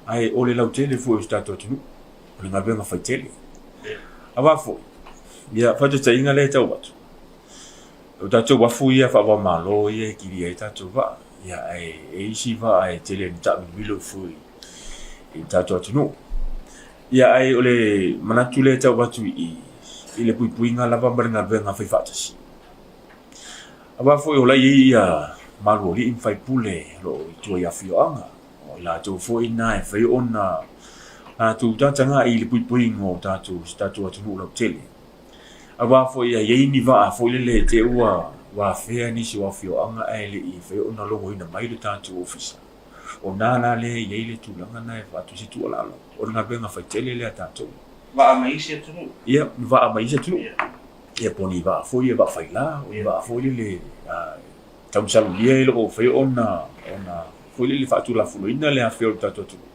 ae o le lautele foi o si tatou atunuu, o le galuega faitele. Aua foi, ia faataitaiga lea e tau atu, o tatou uafu ia faava-o-Malo ia e kilia ai tatou vaa, ia ae e i ai isi vaa e tele ina taamilomilo foi i le tatou atunuu. Ia ae o le manatu lea e tau atu i i, i le puipuiga lava ma le galuega faifaatasi. Aua foi o la e i ai ia malualii ma faipule o lo o i tua i afioaga, o i latou foi na e fai ona latou tagatagai i le puipuiga o tatou, si tatou atunuu lautele. Aua foi e i ai ni vaa foi lele e te ua afea nisi o afioaga ae le i fai ona logoina mai le tatou ofisa. O na la lea e i ai le tulaga na e avatu ai se tuualalo, o le galuega faitele lea a tatou. Vaa mai isi atunuu. Ia, vaa mai isi atunuu. Ia, po o ni vaa foi ia vaa faila, o ni vaa foi lele taumasalomia e le o mafai ona ona foi lele faatulafonoina le afea o le tatou atunuu.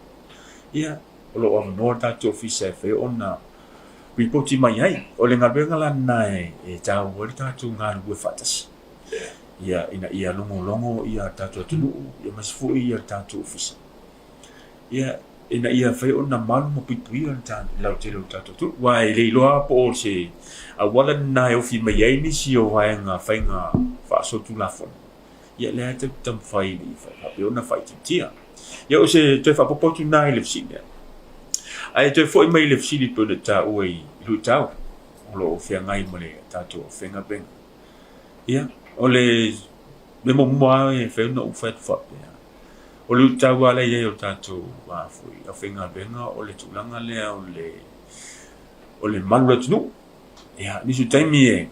Ia, o lo o avanoa le tatou ofisa e mafai ona lipoti mai ai. O le galuega la lena e taua ai le tatou galulue faatasi. Ia, ina ia logologo ia tatou atunuu, ia aemaise foi ia le tatou ofisa. Ia, ina ia fai ona malu ma puipuia le lautele o le tatou atunuu. Aua e le iloa po o se auala lena e ofi mai ai nisi o vaega faiga faasolitulafono. Ia, lea e taumafai ina ia faapea ona faaitiitia. Ia, o se toe faaopoopo atu lena i le fesili lea. Ae toe foi mai i le fesili pei ona taua i luitau o lo o feagai ma le tatou aufaigaluega. Ia, o le mea muamua lava e mafai ona ou fai atu faapea, o le luitau lava lea e i ai o le tatou aufaigaluega o le tulaga lea o le o le malu o le atunuu. Ia, nisi o taimi e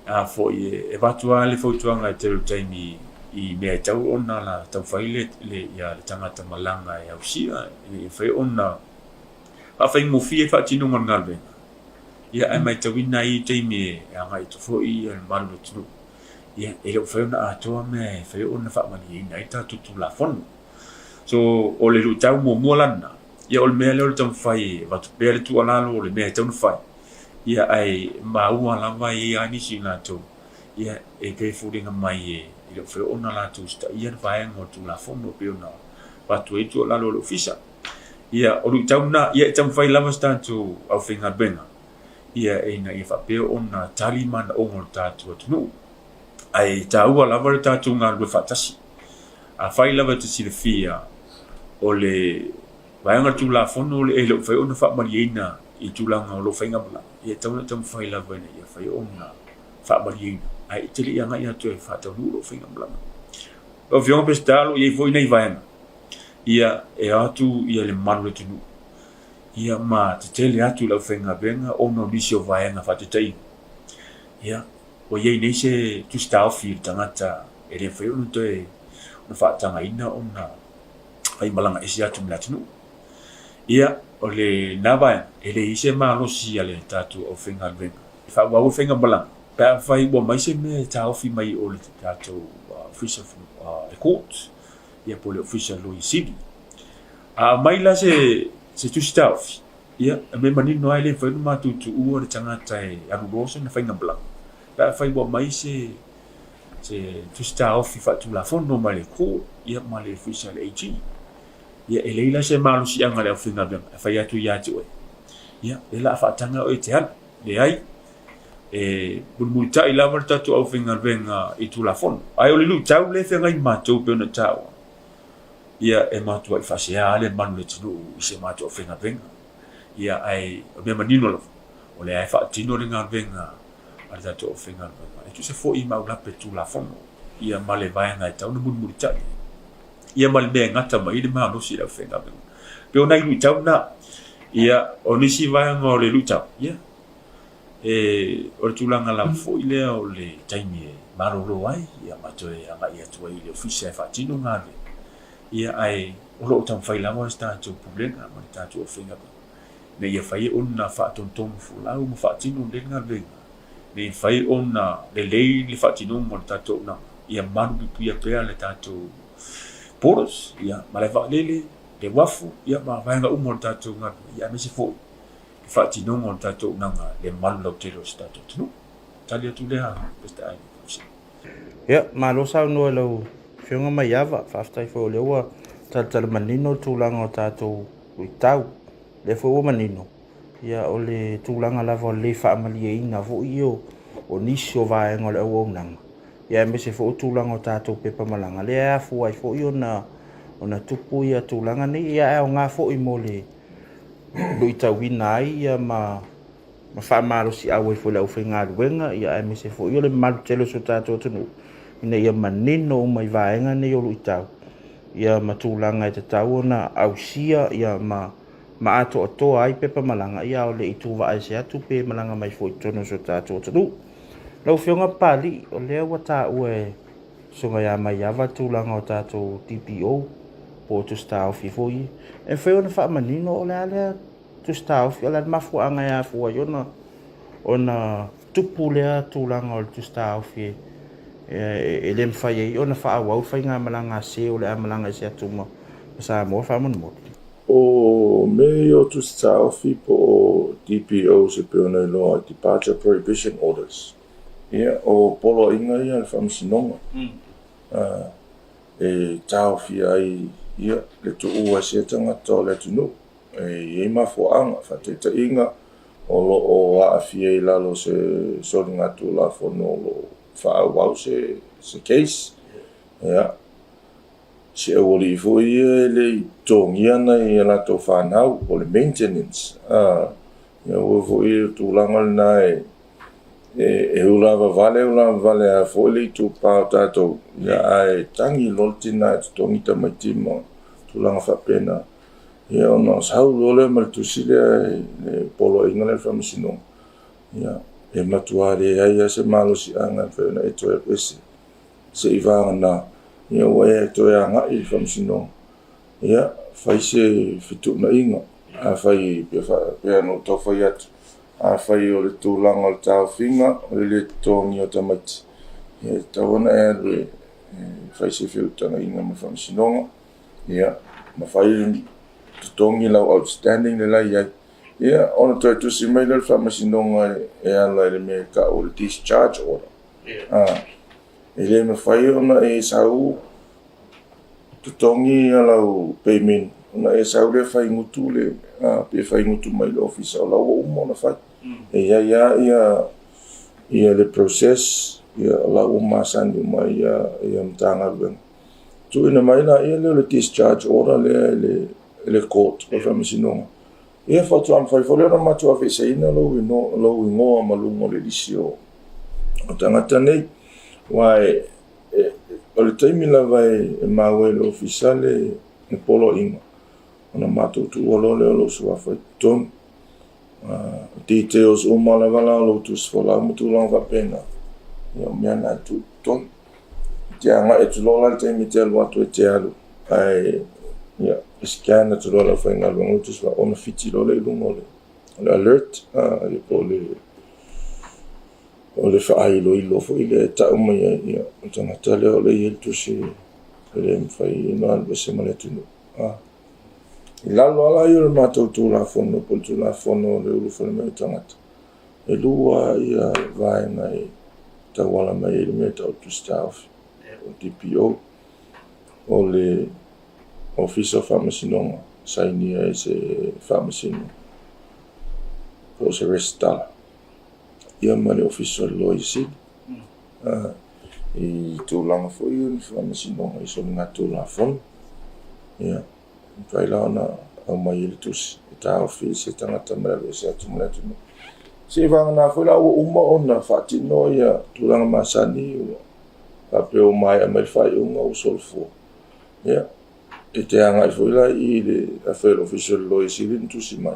a foi e avatu lava le fautuaga i le tele o taimi i mea e tatau ona la taumafai le le ia le tagata malaga e ausia ina ia mafai ona faafaigofie le faatinoga o le galuega. Ia, ae matauina ai taimi e agai atu foi le mamalu o le atunuu, ia, e le o mafai ona atoa mea e mafai ona faamalieina ai le tatou Tulafono. So, o le luitau muamua la lena, ia o le mea lea o le taumafai e avatu pea le tuualalo o le mea e tatau ona fai, ia, ae maua lava e i ai lava nisi o latou, ia, e pei e foliga mai e le o mafai ona latou usitaia le vaega o le Tulafono e pei ona avatu ai le tuualalo a le Ofisa. Ia, o luitau lena, ia e taumafai lava se tatou aufaigaluega, ia, ina ia faapea ona tali manaoga o le tatou atunuu. Ae taua lava le tatou galulue faatasi. Afai lava e te silafia o le vaega o le Tulafono e le o mafai ona faamalieina i tulaga o lou faigamalaga, ia e tatau ona taumafai lava ina ia mafai ona faamalieina, ae e te le i agai atu e faataunuu lou faigamalaga. Lau Afioga Peseta, o lo o i ai foi nai vaega ia e o atu ia le mamalu o le atunuu ia ma tetele atu i le aufaigaluega ona o nisi o vaega faataitaiga. Ia, ua i ai nei se tusi taofi i le tagata e le mafai ona toe ona faatagaina ona faimalaga ese atu ma le atunuu. Ia, o lena vaega, e leai se malosi a le tatou aufaigaluega e faaauau le faigamalaga pe afai ua aumai se mea e taofi mai o le tatou Ofisa o le Court, ia po o le Ofisa o le Loia Sili. A aumai la se se tusi taofi, ia, e mea manino lava e le mafai ona matou tuua le tagata e alu loa sana faigamalaga pe afai ua aumai se se tusi taofi faatulafono mai le Court, ia ma le Ofisa o le AG. Ia, e leai la se malosiaga a le aufaigaluega e fai atu ia te oe, ia, lea la a faataga oe e te alu. Leai, e mulimulitai lava le tatou aufaigaluega i Tulafono. Ae o le luitau lea e feagai ma matou pei ona taua, ia, e matuai faasea le mamalu o le atunuu i si a matou aufaigaluega. Ia, ae o le mea manino lava, o lea e faatino le galuega a le tatou aufaigaluega e tusa foi ma aulape Tulafono, ia, ma le vaega e tatau ona mulimulitai ai. Ia ma le mea e gata mai ai le malosi i le aufaigaluega. Pei o nai luitau na. Ia, o nisi vaega o le luitau, ia, e, o le tulaga lava foi lea o le taimi e malolo ai, ia, ma toe agai atu ai i le ofisa e faatino galuega. Ia, ae o lo o taumafai lava le tatou Pulega ma le tatou aufaigaluega ina ia fai ona faatonutonu folau ma faatino lelei le galuega, ina ia mafai ona lelei le faatinoga o le tatou auaunaga, ia malupuipuia pea le tatou borders, ia, malae vaalele, le uafu, ia, ma vaega uma o le tatou galuega, ia, aemaise foi le faatinoga o le tatou auaunaga i le malu lautele o si tatou atunuu. Tali atu lea, Peseta i lau fesili. Ia, malo saunoa i lau Afioga Maiava. Faafetai foi o lea ua talatala manino le tulaga o tatou luitau. O lea foi ua manino, ia o le tulaga lava o le le faamalieina foi ia o nisi o vaega o le auaunaga, ia aemaise foi o tulaga o tatou pepa malaga, lea e afua ai foi ona ona tupu ia tulaga nei, ia ae aoga foi mo le luitauina ai ia ma ma faamalosiau ai foi i le aufaigaluega, ia aemaise foi o le mamalu tele o si o tatou atunuu, ina ia manino uma i vaega nei o luitau, ia ma tulaga e tatau ona ausia ia ma ma atoatoa ai pepa malaga, ia a o le i tuvaese atu pe malaga mai foi i totonu o si o tatou atunuu. Lau Afioga Papalii, o lea ua taua e Susuga ia Maiava le tulaga o tatou DPO po o Tusi Taofi foi ia. E mafai ona faamanino o le a lea Tusi Taofi, o le a le mafuaaga e afua ai ona ona tupu lea tulaga o le Tusi Taofi e le mafai ai ona faaauau le faigamalaga a se o le a malaga ese atu ma Samoa faamolemole. O mea ia o Tusi Taofi po o DPOs e pei ona iloa ai, Departure Prohibition Orders, ia, o poloaiga ia a le Faamasinoga e taofia ai ia le tuua e sia tagata o le atunuu. E i ai mafuaaga, faataitaiga, o lo o aafia i lalo o se soligatulafono o lo o faaauau se case. Ia, si aualii foi ia e le i totogia nai a latou fanau, o le maintenance. Ia aua foi o le tulaga lena e e ulavavale ulavavale lava foi le itupa o tatou, ia ae tagi loa le tina e totogi tamaiti ma tulaga faapena. Ia ona sau loa lea ma le tusi lea i le poloaiga lea o le faamasinoga, ia e matua leai lava se malosiaga e mafai ona e toe alu ese seivagana ia ua e toe agai i le faamasinoga, ia fai se fetuunaiga. Afai pei ona ou tau fai atu, afai o le tulaga o le taofiga o le le totogia o tamaiti, ia e tatau ona e alu e fai se feutagaiga ma le faamasinoga, ia ma fai totogi lau outstanding le la e i ai. Ia ona toe tusi mai lea o le faamasinoga e ala i le mea e tau o le discharge order. E le mafai ona e sau totogi lau payment ona e sau lea fai gutu le pe fai gutu mai le ofisa o la ua uma ona fai. E i ai lava ia ia le process ia o la ua masani uma ia ia Matagaluega. Tuuina mai laia lea o le discharge order lea e le e le court o le faamasinoga. Ia faatoa mafai foi lea ona matou aveeseina lou lou igoa ma luga o le lisi o tagata nei. Aua e, e, o le taimi lava e, e maua e le ofisa le, le poloaiga, ona matou tuua loa lea o lou suafa i totonu. Details uma lava la o lou tusi folau ma tulaga faapena, ia o mea na e tuu i totonu. E te agai atu loa la i le taimi e te alu atu e te alu, ae ia, E scan atu loa le aufaigaluega o tusi ona fiti loa lea i luga o le o le alert ia po o le o le faailoilo foi lea e tau mai ai ia o le tagata lea o lea e i ai le tusi e le mafai ona alu ese ma le atunuu. I lalo lava la ia o le matou Tulafono po o le Tulafono o le Ulufale mai o Tagata, e lua ia vaega e tauala mai ai le mea e tau o le Tusi Taofi, o le DPO. O le Ofisa o Faamasinoga, sainia e se Faamasino po o se Resitala, ia ma le Ofisa o le Loia Sili. I tulaga foi ia o ni faamasinoga i soligatulafono, ia, e mafai la ona aumai ai le tusi e taofi ai se tagata mai le alu ese atu ma le atunuu. Seiavagana foi la ua uma ona faatino ia tulaga masani ua faapea ua maea mai le faaiuga ua solofua. Ia, e te agai foi la i le afai o le Ofisa o le Loia Sili na tusi mai,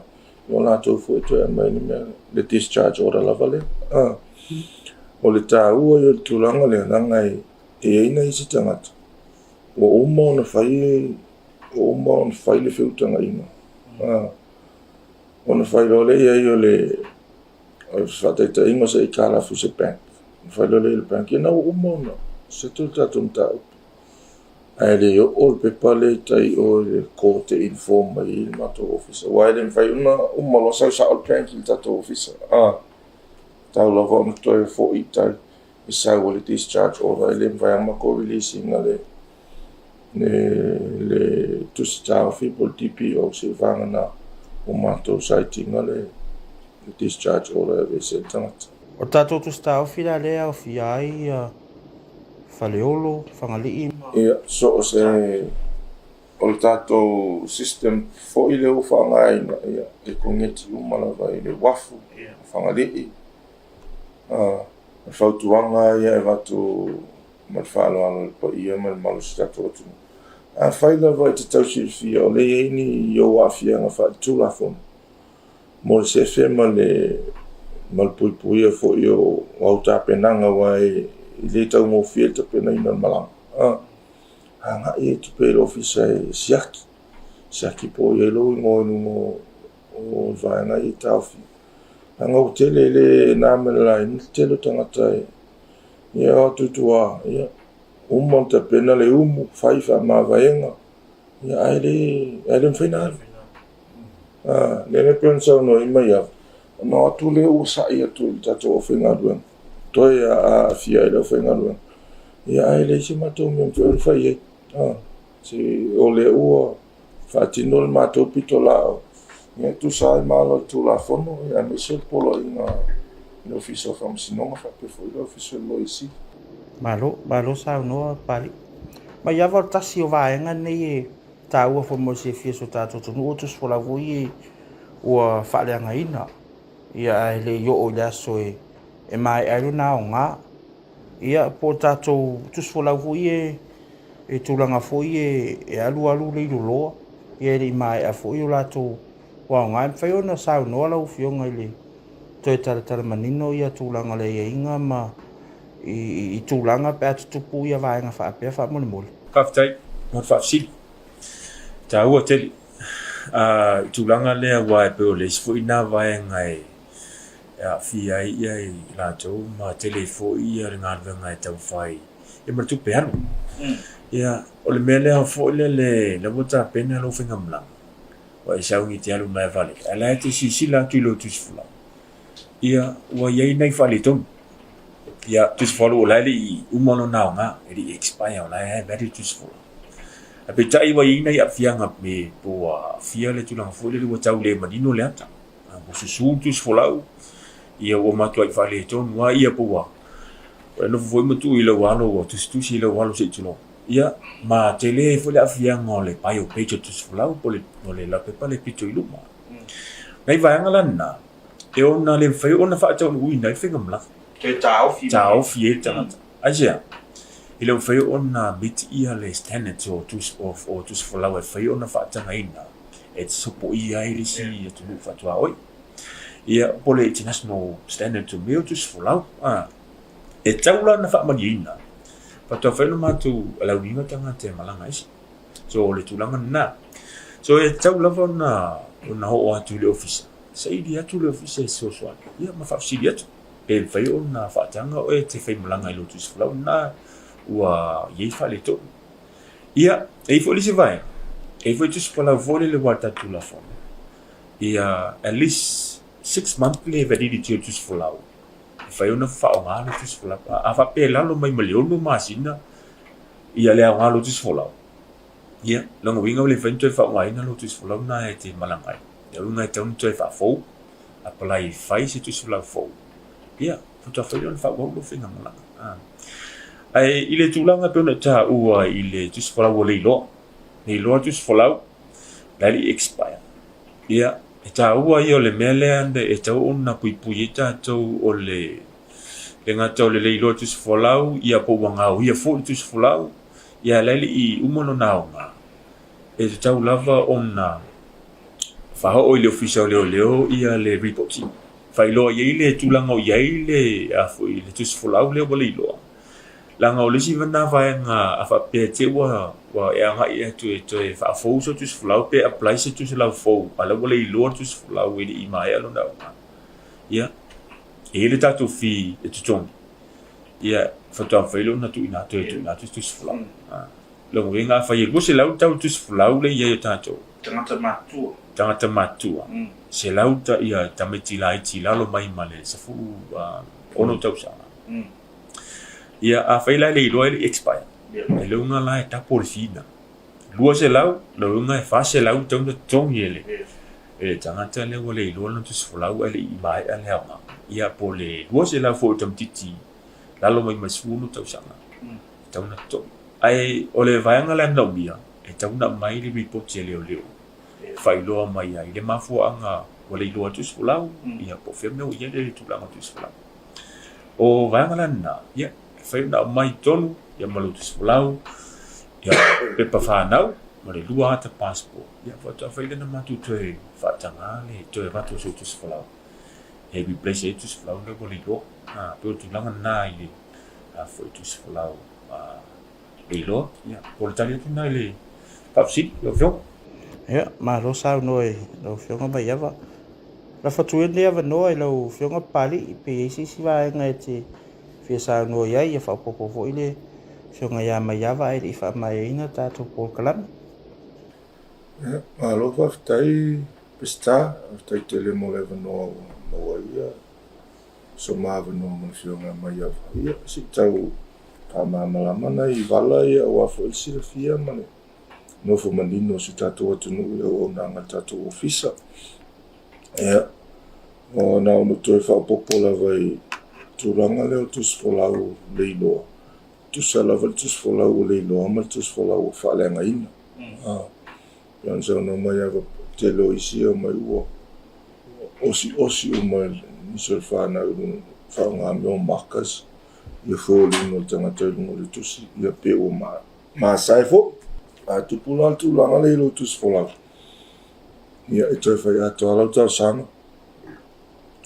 o latou foi e toe aumai le mea, le discharge order lava lea. Ah. O le taua ia o le tulaga lea, leaga e i ai nai isi tagata, ua uma ona fai, ua uma ona fai le feutagaiga. Ah. Ona fai loa lea i ai o le, o le faataitaiga o se aitalafu i se bank. Ona fai loa lea i le bank, ia na ua uma ona settle le tatou mataupu. Ae le oo le pepa lea i tai i o i le court e inform mai ai le matou ofisa. Aua e le mafai ona uma loa sau sao le bank i le tatou ofisa. A, tau lava ona toe foi i tai e sau ai le discharge order. E le mafai lava ona matou release ina le, le, le tusi taofi po o le DPO seivagana ua matou cite ina le, le discharge order e aveese ai le tagata. O le tatou tusi taofi la lea e aofia ai ia Faleolo, Fagalii ma. Ia, so o se, o le tatou system foi lea ua faaaogaina, ia, e koneti uma lava i le uafu, Fagalii. O le fautuaga ia e avatu ma le faaaloalo i le paia ma le mamalu o si tatou atunuu, afai lava e te tau silafia o lea e i ai ni ou aafiaga faaletulafono, mo le sefe ma le ma le puipuia foi o au tapenaga aua e le taugofie le tapenaina o le malaga. A, agai atu pea i le ofisa e siaki, siaki po o i ai lou igoa i luga o le vaega ia e taofia. Leaga ua tele le na ma le laina le tele o tagata e ia o atu i tua, ia uma ona tapena le umu, fai faamavaega, ia ae le ae le mafai ona alu. A, lea e pei ona saunoa ai Maiava, ona o atu lea ua sai atu i le tatou aufaigaluega, toe aafia ai le aufaigaluega. Ia ae leai se matou mea e mafai ona fai ai. A, se o lea ua faatino le matou pitolaau, ia e tusa ai ma ala o le Tulafono, ia aemaise le poloaiga a le Ofisa o Faamasinoga faapea foi le Ofisa o le Loia Sili. Malo, malo saunoa Papalii. Maiava o le tasi o vaega nei e taua foi mo le silafia e si o tatou atunuu o tusi folau foi ia ua faaleagaina ia ae le i oo i le aso e e maea ai lona aoga. Ia po o tatou tusi folau foi ia e tulaga foi ia e alu alu le iloloa ia e le i maea foi o latou aoga. E mafai ona saunoa lau Afioga i le toe talatala manino ia tulaga o le aiaiga ma i tulaga pe a tutupu ia vaega faapea faamolemole. Faafetai mo le faafesili. E taua tele i tulaga lea aua e pei o le isi foi lena vaega e aafia ai i latou ma tele ai foi le galuega e taumafai ia ma le tupe alu. Ia, o le mea lea foi lele la ua tapena lou faigamalaga, ua e sauni e te alu mai vale, ae la e te silasila atu i lou tusi folau, ia ua i ai nai faaletonu. Ia, tusi folau o la e le i uma lona aoga, e le i expire, o la e valid tusi folau. Ae peitai ua i ai nai aafiaga me po ua aafia le tulaga foi lele ua tau le manino le ata. Ua susu le tusi folau, ia ua matuai faaletonu lava ia po ua ua e nofo foi ma tuu i lau alo ua tusitusi i lau alo se i tulou. Ia, ma tele foi le aafiaga o le bio page o le tusi folau po o le laupepa lea pito i luma. Nai vaega la na, e ona le mafai ona faataunuuina ai le faigamalaga. Toe taofi mai. Taofi ai le tagata. Aisea? E le mafai ona meet ia le standards o tusi, o, o tusi folau e mafai ona faatagaina e sopoia ai le isi atunuu faatuaoi. Ia, po o le international standards o mea o tusi folau. A, e tatau la ona faamalieina, faatoa fai ona matou alauina tagata e malaga ese. So, o le tulaga lena. So e tatau lava ona ona oo atu i le ofisa, saili atu le ofisa e fesoasoani, ia ma faafesili atu pe mafai ona faataga oe e te faimalaga i lou tusi folau lena ua i ai faaletonu. Ia, e i ai foi le isi vaega, e i ai foi tusi folau foi lele aua o le tatou Tulafono, ia at least 6 month le validity o le tusi folau, e mafai ona faaaoga le tusi folau. A faapea e lalo mai ma le 6 masina ia le aoga o lou tusi folau, ia, lona uiga ua le mafai ona toe faaaogaina lou tusi folau lena e te malaga ai. Lona uiga e tatau ona toe faafou, apply e fai se tusi folau fou, ia, faatoa fai lea ona faaauau lou faigamalaga. Ae i le tulaga e pei ona taua i le tusi folau ua leiloa, leiloa le tusi folau, la e le i expire. Ia, e taua ia o le mea lea e tatau ona puipui ai tatou o le le gata o le leiloa tusi folau, ia po ua gaoia foi le tusi folau, ia la e le i uma lona aoga. E tatau lava ona faaoo i le Ofisa o Leoleo ia le ripoti. Faailoa i ai le tulaga o i ai le, a foi, le tusi folau lea ua leiloa. Leaga o le isi lena vaega a faapea te ua ua e agai atu e toe faafou sou tusi folau pe apply se tusi folau fou, a o la ua leiloa le tusi folau e le i maea lona aoga. Ia, e i ai le tatou fee e totogi, ia, faatoa mafai lea ona tuuina atu e tuuina atu se tusi folau. Lona uiga afai e 200 le tau o le tusi folau lea e i ai o tatou. Tagata matutua. Tagata matutua. 100 ia tamaiti laiti i lalo mai ma le 16 tausaga. Ia, afai la e le iloa e le i expire, e leuga la e tapo le fee lena. 200, leuga e 400 tau na totogi e le e le tagata lea ua le iloa lona tusi folau ae le i maea le aoga. Ia, po o le 200 foi o tamaitiiti lalo mai ma le 16 tausaga, e tau na totogi. Ae o le vaega lea manaomia, e tau na aumai le ripoti a leoleo e faailoa mai ai le mafuaaga ua le iloa tusi folau, ia po o fea mea ua i ai le tulaga o tusi folau. O vaega la lena, ia, e fai ona aumai i totonu, ia ma lou tusi folau, ia pepa fanau, ma le 2 ata passport, ia faatoa fai lea ona matou toe faataga le toe avatu o sou tusi folau e replace ai le tusi folau lea ua le iloa. A, pei o le tulaga lena i le a foi tusi folau a le iloa. Ia, o le tali atu lena i le faafesili lau Afioga. Ia, malo saunoa i lau Afioga Maiava. Lafo atu ia lenei avanoa i lau Afioga Papalii, pe i ai se isi vaega e te fia saunoa i ai, ia faaopoopo foi le Afioga ia Maiava ae le i faamaeaina le tatou polokalame. Ia, malo faafetai Peseta, faafetai tele mo le avanoa ua maua ai ia so ma avanoa ma le Afioga ia Maiava. Ia, se i tau faamalamalama nai vala ia aua foi le silafia ma le nofo manino o si o tatou atunuu i le auaunaga a le tatou ofisa. Ia, na ona toe faaopoopo lava i tulaga lea o tusi folau leiloa. Tusa lava le tusi folau ua leiloa ma le tusi folau ua faaleagaina. Pei ona saunoa mai lava, tele o isi e omai ua osiosi uma nisi o le fanau i luga, faaaoga mea o markers ia foliga o le tagata i luga o le tusi, ia pe ua masae foi. A tupu la le tulaga lea i lou tusi folau, ia e toe fai atoa lau talosaga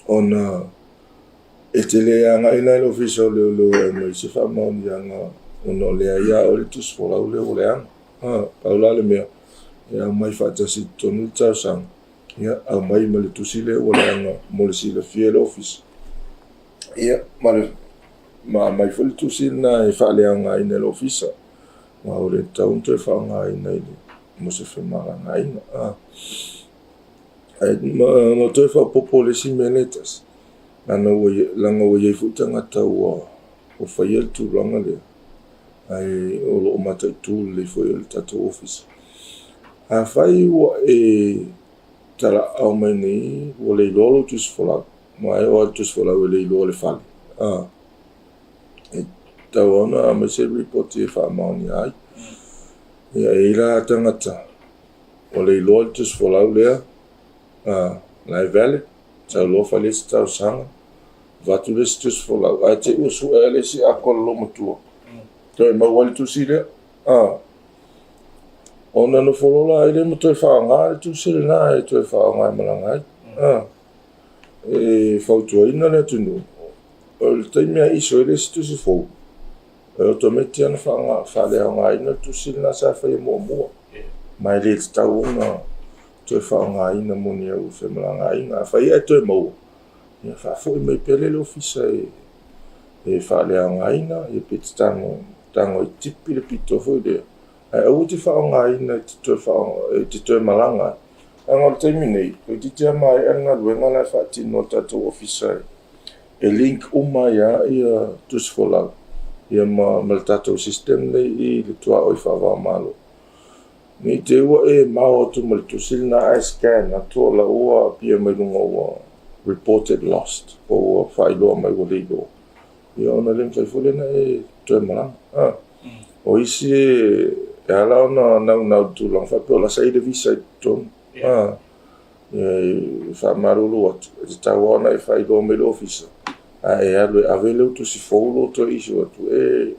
ona e te le agai la i le Ofisa o Leoleo e aumai se faamaoniaga ona o lea ia oe le tusi folau lea ua leaga. Pau la le mea, e aumai faatasi i totonu le talosaga, ia aumai ma le tusi lea ua leaga mo le silafia e le Ofisa. Ia, ma le ma aumai foi le tusi lena e faaleaogaina e le Ofisa, aua ua le tatau ona toe faaaogaina i le mo se femalagaaiga. Ae na toe faaopoopo le isi mea lea e tasi, leaga ua leaga ua i ai foi tagata ua faia le tulaga lea, ae o lo o mataitu lelei foi e le tatou ofisa. Afai ua e talaau mai nei ua le iloa lou tusi folau, aua e oo lava i le tusi folau e le iloa le fale, e tatau lava ona aumai se ripoti e faamaonia ai. Ia e i ai la tagata ua le iloa le tusi folau lea, la e valid, sau loa fai le isi talosaga, avatu le isi tusi folau, ae te i ua sue le isi akola loomatua, toe maua ai le tusi lea. Ona nofo loa la ai lea ma toe faaaoga le tusi lena e toe faaaoga e malaga ai. E fautuaina le atunuu, o le taimi lava e issue ai le isi tusi fou, e otometi lava ona faaleaogaina le tusi lena sa faia muamua. Ma e le tatau ona toe faaaogaina mo ni au femalagaaiga. Afai e toe maua, ia faafoi mai pea lea i le ofisa e faaleaogaina, ia pe te tago, tago e tipi le pito foi lea, ae aua te faaaogaina e te toe, e te toe malaga ai. Leaga o le taimi nei, toeitiiti lava maea le galuega la e faatino e le tatou ofisa e link uma ai lava ia tusi folau ia ma, ma le tatou system nei i le tuaoi faava-o-Malo. Ne i te i ua e mao atu ma le tusi lena ae scan atu o la ua appear mai luga ua reported lost po ua faailoa mai ua le iloa. Ia ona le mafai foi lea ona e toe malaga. A. O isi e ala ona naunau i le tulaga faapea o la sa i le visa i totonu. A. E faamalulu atu, e tatau lava ona e faailoa mai i le ofisa, a e alu e ave lou tusi fou lea ua toe issue atu e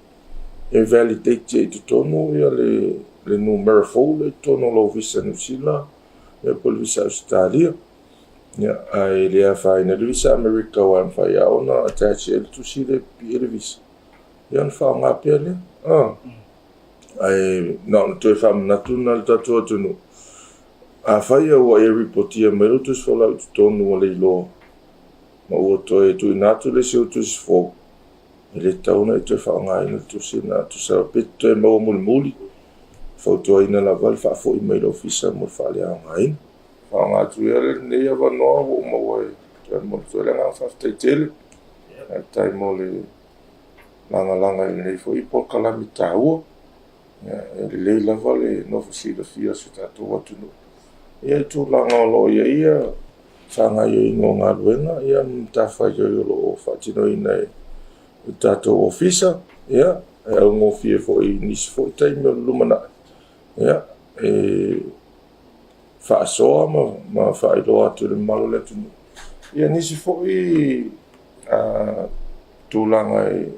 e validate i totonu ia le, le numera fou lea i totonu o lau visa Niu Sila ia po o le visa Ausetalia. Ia, ae le afaina le visa Amerika aua e mafai lava ona attach i le tusi lea e pipii ai le visa. Ia ona faaaoga pea lea. Ah. Ae na ona toe faamanatu lena i le tatou atunuu. Afai ua e ripotia mai lou tusi folau i totonu ua le iloa ma ua toe tuuina atu le isi ou tusi fou, E le tatau ona e toe faaaogaina le tusi lena. Tusa pe toe maua mulimuli, fautuaina lava le faafoi mai i le ofisa mo le faaleaogaina. Faaaoga atu ia lenei avanoa ua ou maua e toe momoli atu ai le agaga faafetai tele. Faafetai mo le lagalaga i lenei foi polokalame taua. E lelei lava le nofo silafia o si o tatou atunuu i tulaga o lo o i ai ia faagaoioiga o galuega ia ma matafaioi o lo o faatinoina e le tatou ofisa, ia, e augofie foi i nisi foi taimi o le lumanai, ia, e faasoa ma, ma faailoa atu i le mamalu o le atunuu. Ia nisi foi tulaga e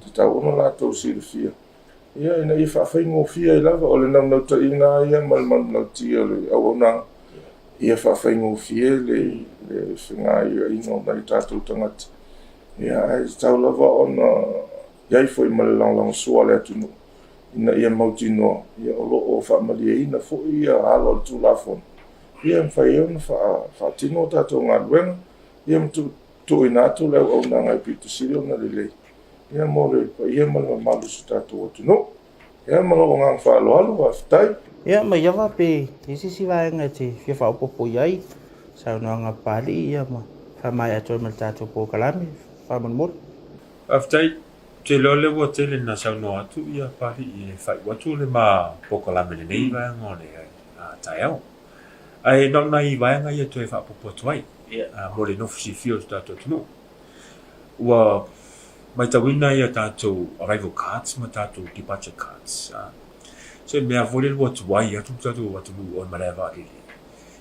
tatau ona latou silafia. Ia, ina ia faafaigofie ai lava, o le naunautaiga lava ia ma le manulauti o le auaunaga, ia faafaigofie le fegaioiga o nai o tatou tagata. Ia, ae tatau lava ona i ai foi ma le lagolagosua a le atunuu ina ia mautinoa ia o lo o faamalieina foi ia ala o le Tulafono ia e mafai ai ona faatino a tatou galuega ia ma tuuina atu le auaunaga e pito sili ona lelei ia mo le paia ma le mamalu o si o tatou atunuu. Ia ma lou agaga faaaloalo, faafetai. Ia Maiava pe i ai se isi vaega e te fia faaopoopo i ai, saunoaga a Papalii ia ma faamaea atu ai ma le tatou polokalame faamolemole. Faafetai. Ou te iloa lea ua tele ina saunoa atu ia Papalii e faaiu atu le ma polokalame i lenei vaega o le taeao. Ae na o nai vaega ia toe faaopoopo atu ai mo le nofo silafia o si o tatou atunuu. Ua matauina ia tatou arrival cards ma tatou departure cards. So e mea foi lele ua tuai atu le tatou atunuu o le malae vaalele.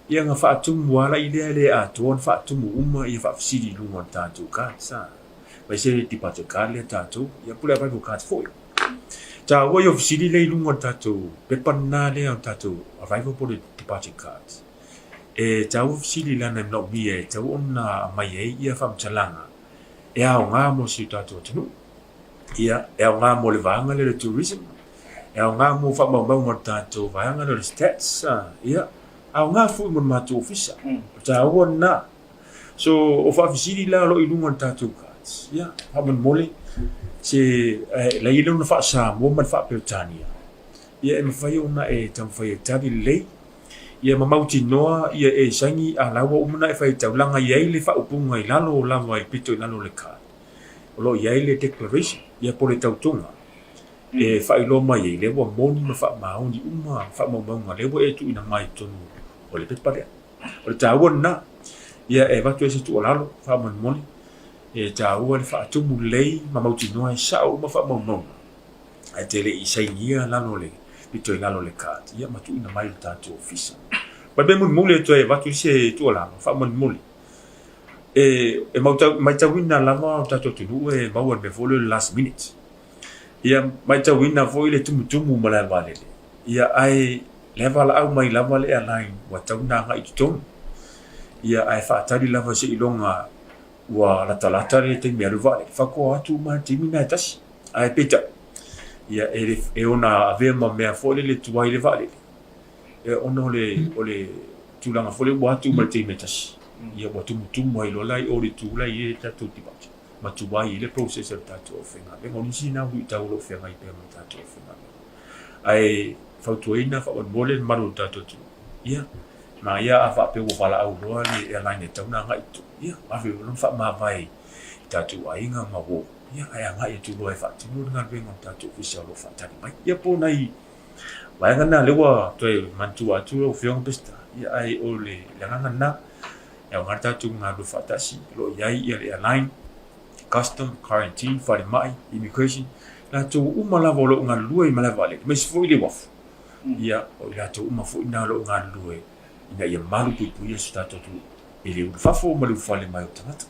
Ia na faatumu lava lai lea e le atoa ona faatumu uma ia faafesili i luga o le tatou cards. Aemaise le departure card lea tatou, ia po o le arrival card foi. Taua ia o fesili lea i luga o le tatou pepa lena lea o le tatou arrival po o le departure card. E taua fesili lana e manaomia e tatau ona aumai ai ia faamatalaga e aoga mo si o tatou atunuu. Ia, e aoga mo le vaega lea o le tourism, e aoga mo faamaumauga o le tatou vaega lea o le stats, ia, aoga foi mo le matou ofisa. O le taua lena. So, o faafesili la o lo o i luga o le tatou cards, ia, faamolemole, se, la e i ai lona faa-Samoa ma le faa-Peretania, ia e mafai ona e taumafai e tali lelei, Ia ma mautinoa ia e saini a la ua uma ona e faitaulaga i ai le faaupuga i lalo lava i pito i lalo o le card. O lo o i ai le declaration, ia po o le tautoga e faailoa mai ai lea ua moni ma faamaoni uma faamaumauga lea ua e tuuina mai i totonu o le pepa lea. O le taua lena, ia e avatu ai se tuualalo faamolemole, e taua le faatumu lelei ma mautinoa e sao uma faamaumauga. Ae te le i sainia lalo o le pito i lalo o le card, ia ma tuuina mai i le tatou ofisa. Ma le mea mulimuli e toe avatu i se tuualalo, faamolemole, e, e mautau, maitauina lava o tatou atunuu e maua i le mea foi lea o le last minute. Ia, maitauina foi le tumutumu o malae vaalele. Ia, ae le valaau mai lava le airline ua tatau ona agai i totonu. Ia, ae faatali lava seiloga ua latalata le taimi e alu vaalele, faatoa atu uma le taimi lena e tasi. Ae peitai, ia e, e ona avea ma mea foi lele tuai le vaalele. Ona o le o le tulaga foi lea ua atu uma i le taimi e tasi, ia ua tumutumu ai loa la i o i le itu la e i ai le tatou departure ma tuai ai le process a le tatou aufaigaluega. O nisi na o luitau o lo o feagai pea ma le tatou aufaigaluega. Ae fautuaina faamolemole le mamalu o le tatou atunuu, ia, manaia a faapea ua valaau loa le airline e tatau ona agai i totonu, ia, ave loa ona faamavae i tatou aiga ma uo, ia, ae agai atu loa e faatino le galuega a le tatou ofisa o lo o faatali mai. Ia po o nai vaega na lea ua toe manatua atu lau Afioga Peseta, ia, ae o le agaga lena, e aoga le tatou galulue faatasi, o lo o i ai le airline, custom, quarantine, falemai, immigration, latou uma lava o lo o galulue i malae vaalele, aemaise foi le uafu. Ia, o i latou uma foi na o lo o galulue ina ia malu puipuia si o tatou atunuu i le ulufafo ma le ulufale mai o tagata.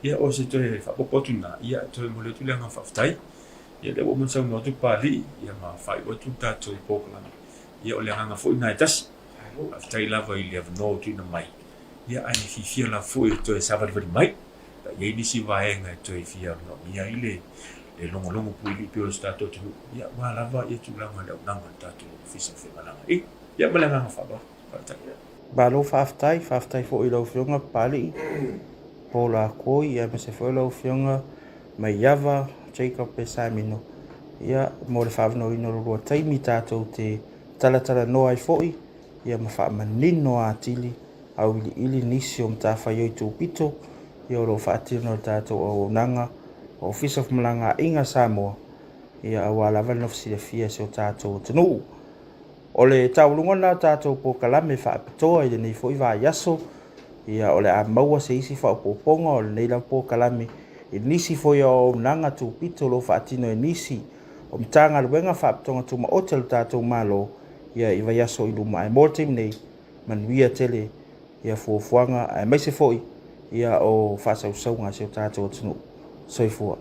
Ia, o se toe faaopoopo atu lena, ia, e toe momoli atu le agaga faafetai. Ia, lea ua uma ona saunoa atu Papalii, ia ma faaiu atu le tatou polokalame. Ia, o le agaga foi lena e tasi. Faafetai lava i le avanoa ua tuuina mai, ia, ae fiafia lava foi e toe savalivali mai. Pe a i ai nisi vaega e toe fia manaomia ai le logologo puilii pei o si tatou atunuu, ia aua lava ia tulaga o le auaunaga a le tatou Ofisa o Femalagaaiga. Ia ma le agaga faaaloalo. Faafetai. Malo faafetai, faafetai foi i lau Afioga Papalii Paul Akoi aemaise foi lau Afioga Maiava Jacob Pesamino ia mo le faavanoaina o lo lua taimi tatou te talatalanoa ai foi ia ma faamanino atili auiliili nisi o matafaioi tupito ia o lo o faatino e le tatou auaunaga Ofisa o Femalagaaiga a Samoa ia aua lava le nofo silafia e si o tatou atunuu. O le taualuga lena o tatou polokalame faapitoa i lenei foi vaiaso, ia o le a maua se isi faaopoopoga o lenei lava polokalame i nisi foi o auaunaga tupito o lo o faatino e nisi o Matagaluega Faapitoga Tumaoti a lo tatou Malo ia i vaiaso i luma. Ae mo le taimi nei, manuia tele ia fuafuaga aemaise foi ia o faasausauga a si o tatou atunuu. Soifua.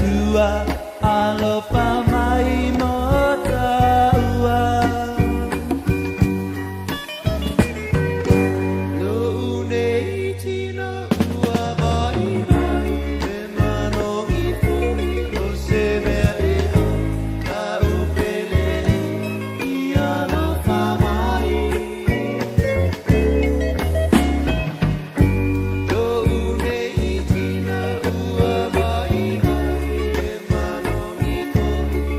Atua alofa mai mo taua. Lo'u nei tino ua maimai, e manogi foi o se mea ea, Ka'u pele i alofa mai. Lo'u nei tino ua maimai, e manogi foi.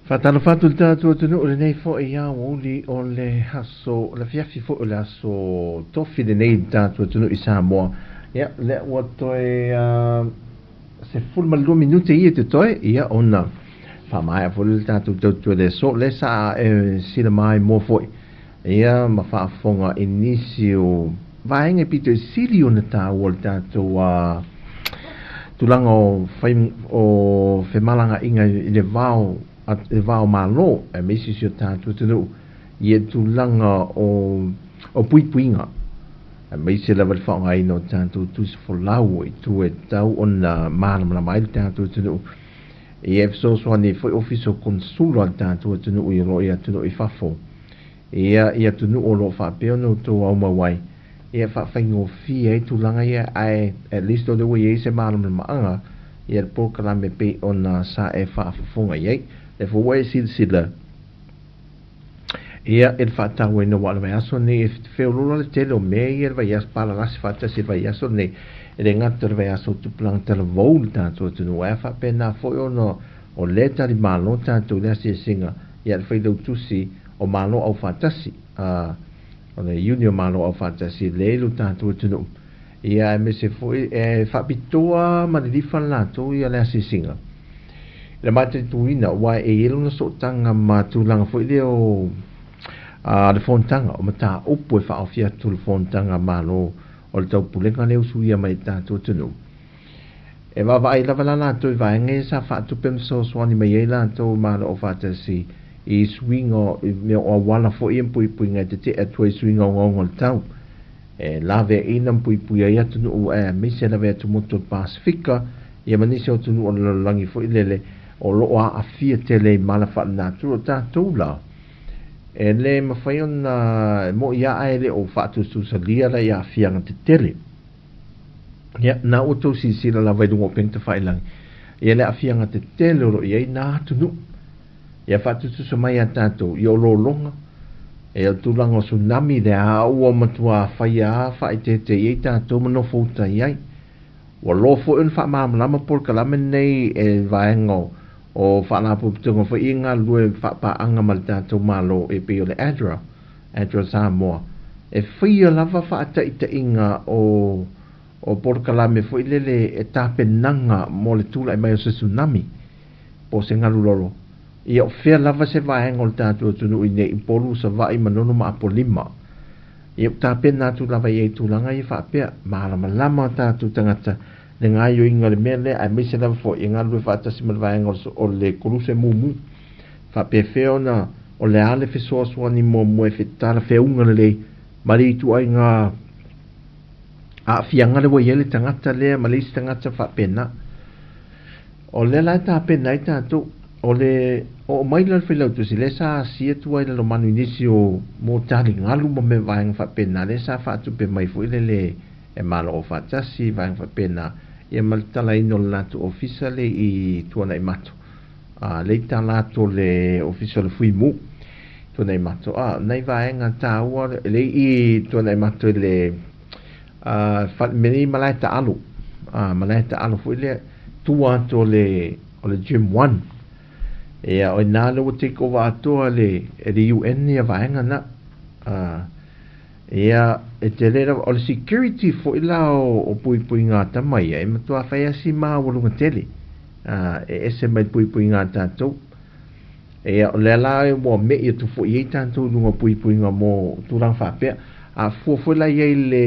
Faatalofa atu i le tatou atunuu i lenei foi aoauli o le aso, o le afiafi foi o le aso Tofi lenei i le tatou atunuu i Samoa. Ia, lea ua toe uh, 12 minute ia totoe, ia ona faamaea foi le tatou tautua i le aso. Lea sa e sila mai mo foi, ia ma faafofoga i nisi o vaega e pito i sili ona taua o le tatou uh, tulaga o fai o femalagaaiga i le vao i le vao malo aemaise si o tatou atunuu i tulaga o o puipuiga aemaise lava le faaaogaina o tatou tusi folau i tua e tatau ona malamalama ai le tatou atunuu. Ia e fesoasoani ai foi Ofisa o Konesula a le tatou atunuu i o lo o i atunuu i fafo. Ia, i atunuu o lo o faapea ona outou aumau ai, ia e faafaigofie ai tulaga ia, ae at least o lea ua i ai se malamalamaaga ia le polokalame pei ona sa e faafofoga i ai. Lea foi ua e silasila ia i le faatauaina aua o le vaiaso lenei e feoloolo le tele o mea ia i le vaiaso palalasi faatasi i le vaiaso lenei e le gata i le vaiaso o tupulaga talavou i le tatou atunuu ae faapena foi ona o lea e talimalo tatou i le asiasiga ia le failautusi o Malo Aufaatasi, a, o le Iuni o Malo Aufaatasi lea i lo tatou atunuu, ia aemaise foi e faapitoa ma lilifa le latou ia le asiasiga. I le mataituina, aua e i ai lona sootaga ma tulaga foi lea o a, le fonotaga, o mataupu e faaofi atu le fonotaga a Malo o le Taupulega lea usuia mai i le tatou atunuu. E vaavaai lava la latou i vaega ia sa faatupe ma fesoasoani mai ai latou i Malo Aufaatasi i suiga i mea o auala foi ia ma puipuiga e tete'e atu ai i suiga ogaoga o le tau e laveaiina ma puipui ai atunuu aemaise lava i atumotu o le Pasefika ia ma nisi o atunuu o le lalolagi foi lele o lo o aafia tele i mala faalenatura. O tatou la, e le mafai ona e mo'i lava ae le o faatusatusalia la i aafiaga tetele. Ia, na ua outou silasila lava i luga o upega tafailagi, ia le aafiaga tetele o lo o i ai nā atunuu. Ia faatusatusa mai iā tatou, ia o lologa, ia o tulaga o tsunami lea a ua matuā faia a faaeteete i ai tatou ma nofouta i ai. Ua loa foi ona faamalamalama polokalame nei e le vaega o o Faalapotopotoga foi ia e galulue faapaaga ma le tatou Malo e pei o le ADRA, ADRA Samoa, e faia lava faataitaiga o o polokalame foi lele e tapenaga mo le tulai mai o se tsunami po o se galu lolo. Ia o fea lava se vaega o le tatou atunuu i nei Upolu, Savaii, Manono ma Apolima. Ia ua tapena atu lava i ai tulaga ia faapea, malamalama o tatou tagata le gaoioiga o le mea lea aemaise lava foi e galulue faatasi ma le vaega o le koluse mumu. Faapefea ona o le a le fesoasoani muamua e talafeauga lelei ma le ituaiga aafiaga lea ua i ai le tagata lea ma le isi tagata faapena. O lea la e tapena ai tatou, o le oo mai la le Failautusi, lea sa asia atu ai Lalomanu i nisi o mo taligalu ma mea vaega faapena, lea sa faatupe mai foi lele e Malo Aufaatasi, vaega faapena, ia ma le talaina o le latou ofisa lea i Tuanaimato. A, lea i tala atu o le ofisa o le Fuimu, Tuanaimato. A, nai vaega taua, lea i Tuanaimato i le a, mea nei malae taalo, a, malae taalo foi lea, tua atu o le, o le Gym One. Ia, o i nā lea ua take over atoa le, e le UN ia vaega na. A, ia, e tele lava, o le security foi la o, o puipuiga a tama ia, e matua fai lava si maualuga tele. A, e ese mai le puipuiga a tatou. Ia, o lea la ua me'i atu foi i ai tatou i luga o puipuiga mo tulaga faapea. A fua foi la i ai le,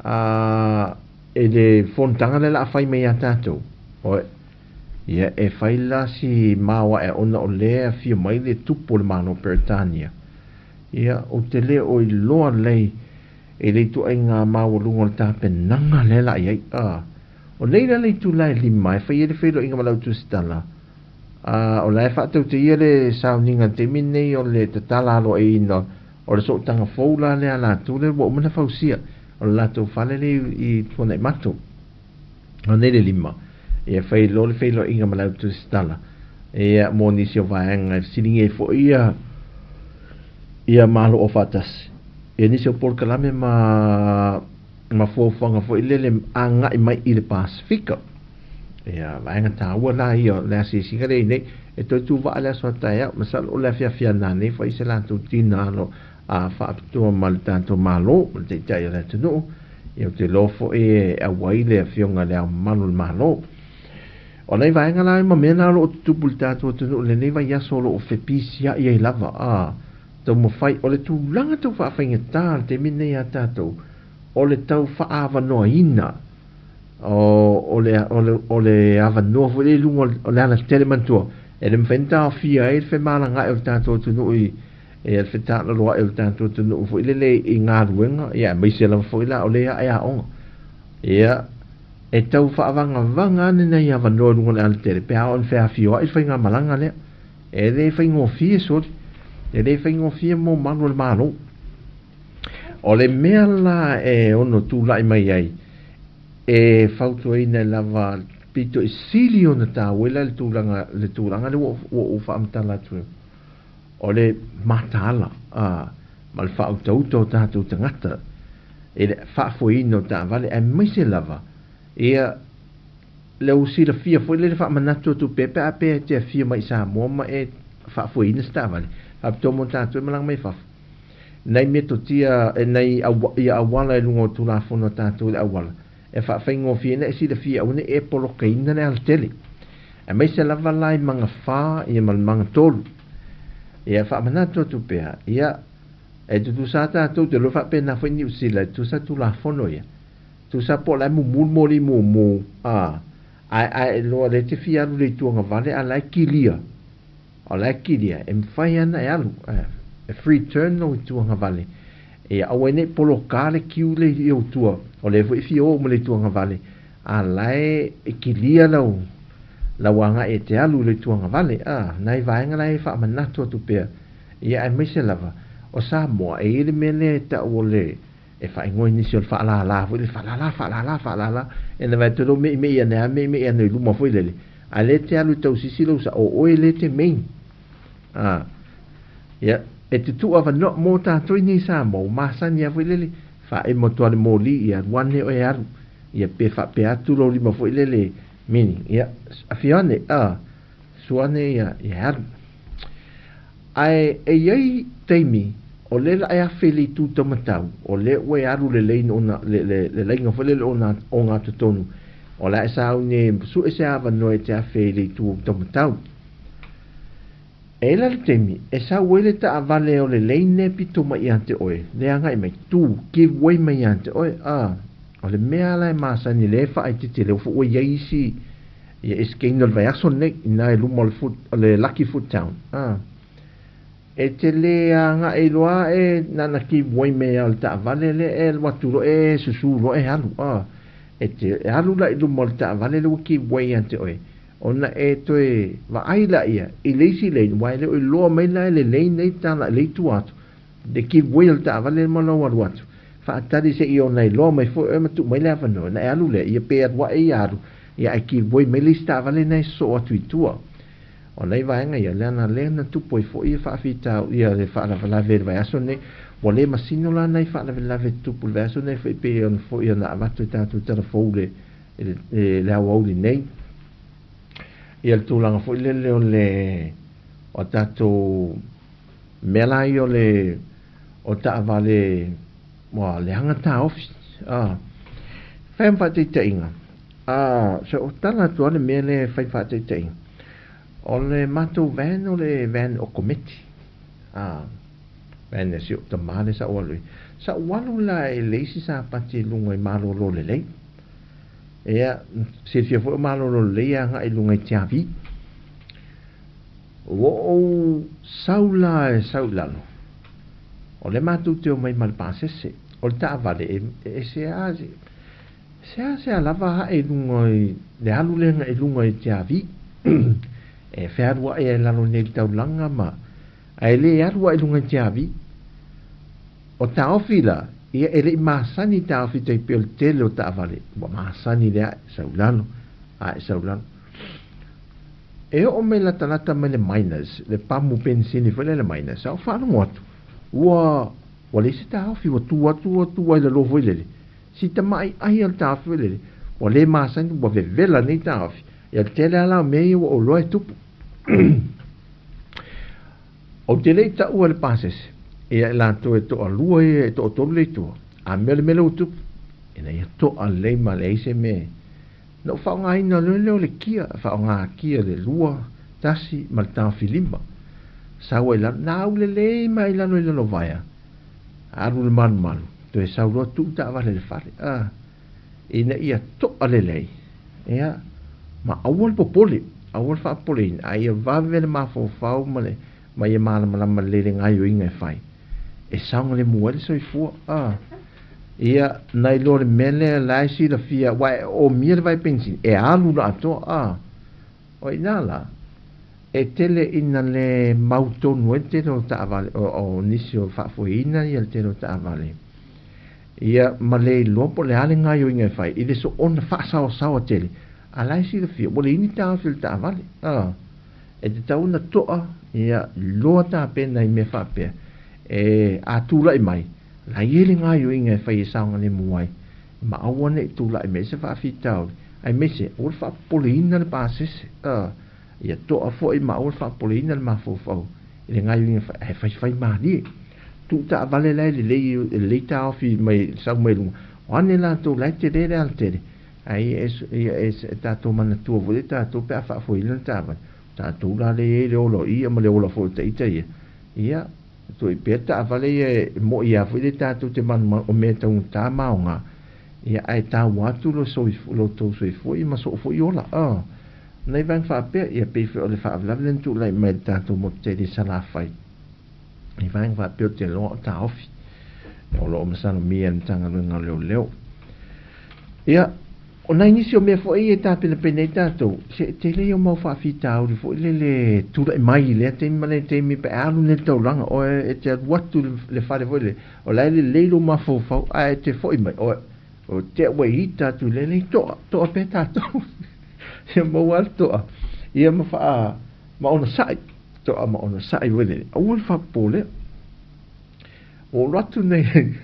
a, i le fonotaga lea o le a fai mai ia tatou, oi, ia, e fai la si maoae ona o lea e afio mai le tupu o le Malo o Peretania. Ia, ou te le o iloa lelei i le ituaiga maualuga o le tapenaga lea o le a i ai. A, o nei la le itula e lima e fai ai le feiloaiga ma lau tusitala, a, o la e faatautaia le sauniga i le taimi lenei o le tatala aloaiina o le sootaga fou la lea a latou lea ua uma ona fausia, o le latou fale lea i Tuanaimato. O nei le lima, ia fai loa le feiloaiga ma lau tusitala, ia mo nisi o vaega e fesiligia ai foi ia ia Malo Aufaatasi. Ia nisi o polokalame ma ma fuafuaga foi lele agai mai i le Pasefika. Ia, vaega taua la ia o le asiasiga lea i nei, e toe tuvaa le aso a taeao, masalo o le afiafi a nanei fai se latou tina alo a faapitoa ma le tatou Malo, ma le Taitai o le atunuu. Ia, ou te iloa foi e auai le Afioga i Le Ao Mamalu o le Malo. O nai vaega la ma mea na o lo o tutupu i le tatou atunuu i lenei vaiaso o lo o fepisiai ai lava a taumafai. O le tulaga tau faafaigata i le taimi lenei ia tatou, o le tau faaavanoaina o, o, le, o, le, o le avanoa foi lea i luga o le alatele manatua, e le mafai ona taofia ai le femalagaai o le tatou atunuu i le fetalaloai o le tatou atunuu foi lele i galuega, ia aemaise lava foi la o lea ae aoga. Ia, e tau faavagavaga ane nai avanoa i luga o le alatele pe a oo ina feafioai le faigamalaga lea. E le faigofie soli, e le faigofie mo malu o le Malo. O le mea la e ono tulai mai ai, e fautuaina lava pito i sili ona taua ai la le tulaga, le tulaga lea ua ou faamatala atu ai, o le mataala a, ma le faautauta o tatou tagata i le faafoeina o taavale, aemaise lava ia le ua silafia foi lea le faamanatu atu pea pe a pea e te afio mai i Samoa ma e faafoeina se taavale, faapitoa mo tatou e malaga mai fafo. Nai metotia, nai ia auala i luga o Tulafono a tatou i le auala, e faafaigofieina e silafia aua ne i e polokaina le alatele. Aemaise lava la i Magafa ia ma le Magatolu. Ia faamanatu atu pea, ia e tutusa tatou te iloa faapena foi Niu Sila, e tutusa Tulafono ia. Tusa po o la e mumu le moli mumu, a, ae ae iloa lea e te fia alu i le itu agavale a la e kilia. O la e kilia, e mafai ana e alu, e free turn lou itu agavale. Ia aua ai ne i poloka le kiu le i ou tua, o lea foi e fia o uma le itu agavale, a la e kilia lau lau agai e te alu i le itu agavale. A, nai vaega la e faamanatu atu pea, ia aemaise lava, o Samoa, e i ai le mea lea e tau o le e faaigoa i nisi o le faalala foi le faalala faalala faalala e na vae tolo mei mei ane a mei mei ane i luma foi lele a le te alu tau sisi lou sa o oe le te main a ia e tutu avanoa mo tatou i nei Samoa ua masani a foi lele faaemo atu a le moli ia alu ane oe alu ia pe faapea atu lou lima foi lele meaning ia afio ane a sua ane ia ia alu. Ae e i ai taimi o lea la e afe i le itu taumatau, o lea ua e alu le lane ona, le, le, le laina foi lele o ogatotonu, o la e sauni e sue se avanoa e te afe i le itu taumatau. E i ai la le taimi e sau ai le taavale o le lane e pito mai ia te oe, le agai mai, tu, give way mai ia te oe, a, o le mea la e masani lea e faaitiitia, lea foi ua i ai isi Ia esikeina o le vaiaso lenei, ina i luma o le foot, o le Lucky Foot Town. Ah. E te le agai loa e nana give way me o le taavale le e alu atu loa e susu loa e alu. Ah. E te e alu la i luma o le taavale le ua give way ia te oe. Ona e toe vaai laia i le isi lane, aua e le o iloa mai la e le lane nei tala i le itu atu. Le give way o le taavale ma lou alu atu. Faatali se i ona iloa mai foi oe ma tuu mai le avanoa ona e alu lea, ia pe alu ae ia alu, ia ae give way mai le isi taavale na e sosoo atu i tua. O nai vaega ia, leaga lea na tupu ai foi ia faafitau ia le faalavelave i le vaiaso lenei. Ua le masino la nai faalavelave tutupu i le vaiaso lenei foi pei ona foi ona avatu e tatou tala fou le le le aoauli nei. Ia le tulaga foi lele o le o tatou mea la ia o le o taavale ua leaga taofi a fai ma faataitaiga a so o tala atu lava le mea lea e fai faataitaiga o le matou van o le van okometi a van e si ou tama lea sa ou alu i ai sa ou alu la i le isi sapati i luga i Malolo Lelei ia silafia foi o Malolo Lelei e agai i luga i Tiavi. Ua ou sau la e sau i lalo, o lea matou te omai ma le pasese, o le taavale e e sea sea lava ae i luga i le alu lea i luga i Tiavi e fealuai ai i lalo nei i le taulaga ma ae le alu ae i luga i Tiavi. O taofi la, ia e le i masani taofi tai pei o le tele o taavale, ua masani le ae sau i lalo, ae sau i lalo. E oo mai latalata mai le miners, le pamu penisini foi lea le miners, a o faalogo atu, ua, ua leai se taofi, ua tu atu, ua tu ai lalo foi lele. Si tamai'ai o le taofi foi lele, ua le masani, ua vevela nei taofi, Ia, le tele lava la o mea ia ua ou iloa e tupu. Ou te le i taua i le pasese, ia i latou e toalua ia e toatolu le i tua, a mea o le mea lea ua tupu, ina ia toa lelei ma leai se mea e. Na ou faaaogaina loa lea o le kia, faaaoga kia le lua, tasi ma le taofi lima. Sau ai i lalo, na au lelei mai i lalo i Lalovaea, alu i le malumalu, toe sau loa tuu taavale i le fale, a. ina ia toa lelei, ia, ma aua le popole, aua le faapopoleina, a ia vave le mafaufau ma le, ma ia malamalama lelei le gaoioiga e fai, e saogalemu ai le soifua. A, ia, nai lo le mea lea la e silafia, aua e omia le vai penisini, e alu la atoa, a, o i ina la, e tele ina le mautonu ai le tele o taavale, o, o nisi o faafoeina ia le tele o taavale. Ia, ma le iloa po o le a le gaoioiga e fai i le soona faasaoasaoa tele, a la e silafia, ua leai ni taofi o le taavale. A, e tatau ona toa, ia, loa tapena i mea faapea, e, a tulai mai, la i ai le gaoioiga e fai e saogalemu ai, ma aua ne i tulai mai se faafitauli, aemaise, aua le faapopoleina le pasese. A, ia toa foi ma aua le faapopoleina le mafaufau i le gaoioiga e fai, ae faifai malie. Tuu taavale la e lelei, e lelei taofi mai, sau mai luga. O ane latou la e tele le alatele. Ae ia e, ia e, e tatou manatua foi le tatou pe a faafoeina le taavale. O tatou la lea e i ai le ola o ia ma le ola foi o taita ia. Ia, tuai pea le taavale ia e moi lava foi le tatou te manumanu o mea e taugata ma aoga. Ia, ae taua atu lo soifua, lo tou soifua ia ma soo foi ola. Ah, nai vaega faapea, ia pei foi o le faalavelave lea na tulai mai i le tatou motu tele i Salafai. I vaega faapea o te loa o taofi o lo o masalomia e le Matagaluega o Leoleo. Ia, o nai nisi o mea foi ia e tapenapena ai tatou, se e tele ia o mau faafitauli foi lele tulai mai i lea taimi ma lea taimi pe a alu nei le taulaga, oe e te alu atu i le fale foi lele, o la e lelei lou mafaufau ae e te foi mai, oe, o te ua ita atu i lele, toa, toa pea tatou. Ia maua lava le toa, ia ma faa, ma onosai. Toa ma onosai foi lele, aua le faapopolea. Ua ou alu atu nei,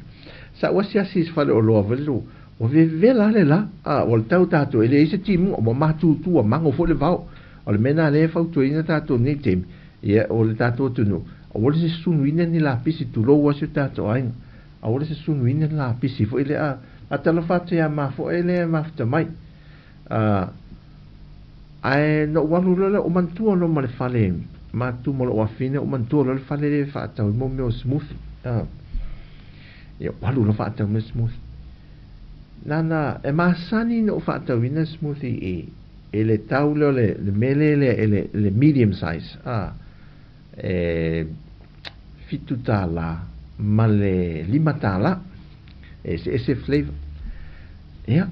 sa ou asiasi i se faleoloa foi lele, ua vevela lava le la, a, ua tau tatou, e leai se timuga, ua matutu, ua mago foi le vao. O le mea lena o lea e fautuaina tatou i lenei taimi, ia, o le tatou atunuu, aua le sunuina ni lapisi, tulou lava si o tatou aiga, aua le sunuina ni lapisi foi lea, a, faatalofa atu ia mafoe lea e mafuta mai. A, ae na ou alu loa lea, ou manatua loa ma le fale, matutu ma lou afine, ou manatua loa le fale lea e faatau ai mo mea o smoothie. A, ia, ou alu loa faatau mai smoothie. Nana, e masani na ou faatauina smoothie i, i le tau lea o le, le mea lea lea, i le, le medium size. A, e $7 ma le $5. E eseese flavor. Ia,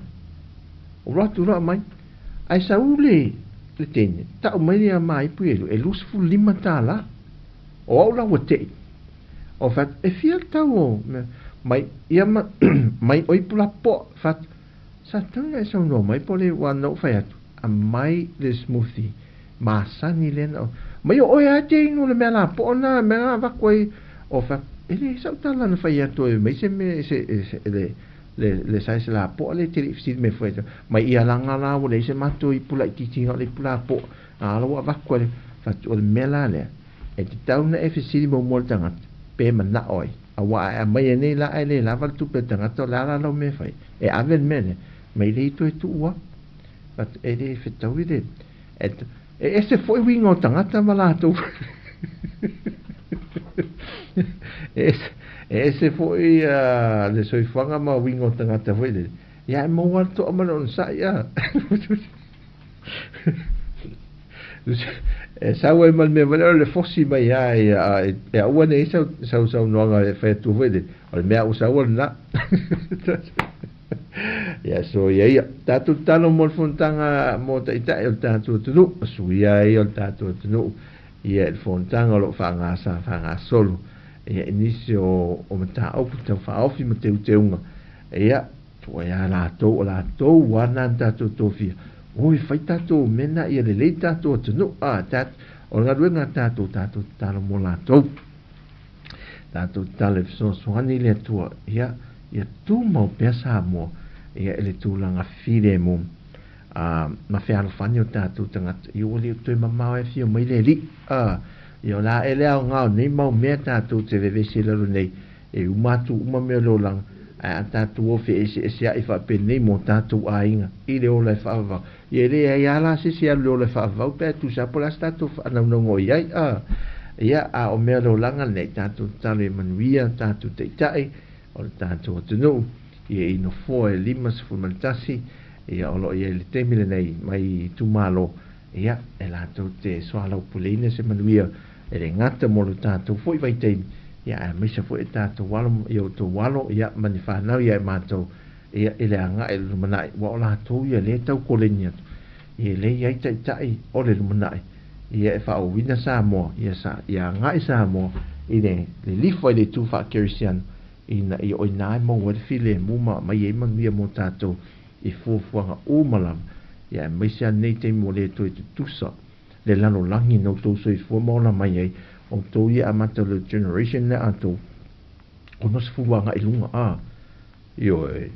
Ua atu loa mai, ae sau le le teine, tau mai ia māipu ia e $25. O au la ua tei. O fai atu, e fia le tau o mea, mai ia ma, mai o ipu lapoa, fai atu, sa tatau ona e saunoa mai po o le ua na ou fai atu, aumai le smoothie masani lea na, mai o oe lava e te inu le mea lapoa na, mea na avatu ai, o fai atu, e leai sau tala na fai atu e aumai se mea, se, se, le, le, le size lapoa lea e te le i fesili mai foi mai ia laga la ua leai se matou ipu laitiiti na o le ipu lapoa a la ua avatu ai fai atu o le mea la lea e tatau ona e fesili muamua i le tagata pe manao ai aua a e aumaia nei la ae le lava le tupe a le tagata o le a la lau mea e fai e ave le mea lea mai le i toe tuu lava fai atu e le fetaui le e E ese foi uiga o tagata ma latou e ese, e ese foi le soifuaga ma uiga o tagata foi lele. Ia e maua le toa ma le onosai a. E sau ai ma le mea foi lea o le fosi mai lava ia e aua ne i ai sau saunoaga e fai atu foi lele, o le mea ua sau o lena. Ia soia ia. Tatou tatalo mo le fonotaga mo Taitai o le tatou atunuu, ma suia ai o le tatou atunuu ia i le fonotaga o lo o faagasa faagasolo ia i nisi o o mataupu tau faaofi ma teuteuga ia tuu ai a latou o latou a na na tatou tofia oi fai tatou mea na ia lelei tatou atunuu a tat o le galuega a tatou tatou tatalo mo latou. Tatou tatalo e fesoasoani le Atua ia ia tumau pea Samoa ia i le tulaga filemu. ma fealofani o tatou tagata, ia ua le toe mamao e afio mai le Alii. Ia o le a ea le aoga o nei mau mea tatou te vevesi ai lalo nei, e uma atu uma mea o le olaga, ae a tatou o feeseeseai faapenei mo tatou aiga i le ola e faavavau, ia e leai lava la se isi e alu i le ola e faavavau pe a tusa po o le a se tatou faanaunauga o i ai. Ia, a o mea o le olaga lenei, tatou tatalo ia manuia tatou taitai o le tatou atunuu, ia i nofoa e 51, ia o lo o i ai i le taimi lenei mai itumalo, ia, e latou te soalaupuleina se manuia e le gata mo lo tatou foi vaitaimi, ia, aemaise foi e tatou alo, i outou alo, ia, ma ni fanau ia e matou, ia, i le agai i le lumanai, ua o latou ia lea e tau koleni atu, ia e le i ai taitai o le lumanai, ia, e faaouina Samoa, ia, sa, ia agai Samoa i le lilifa i le itu faa-kerisiano, ina ia o ina e maua ai le filemu ma aumai ai manuia mo tatou i fuafuaga uma lava, ia aemaise lava lenei taimi ua le toe tutusa le lalolagi na outou soifua ma ola mai ai, outou ia amata o le generation lea atou, 60 agai i luga, a, ioe,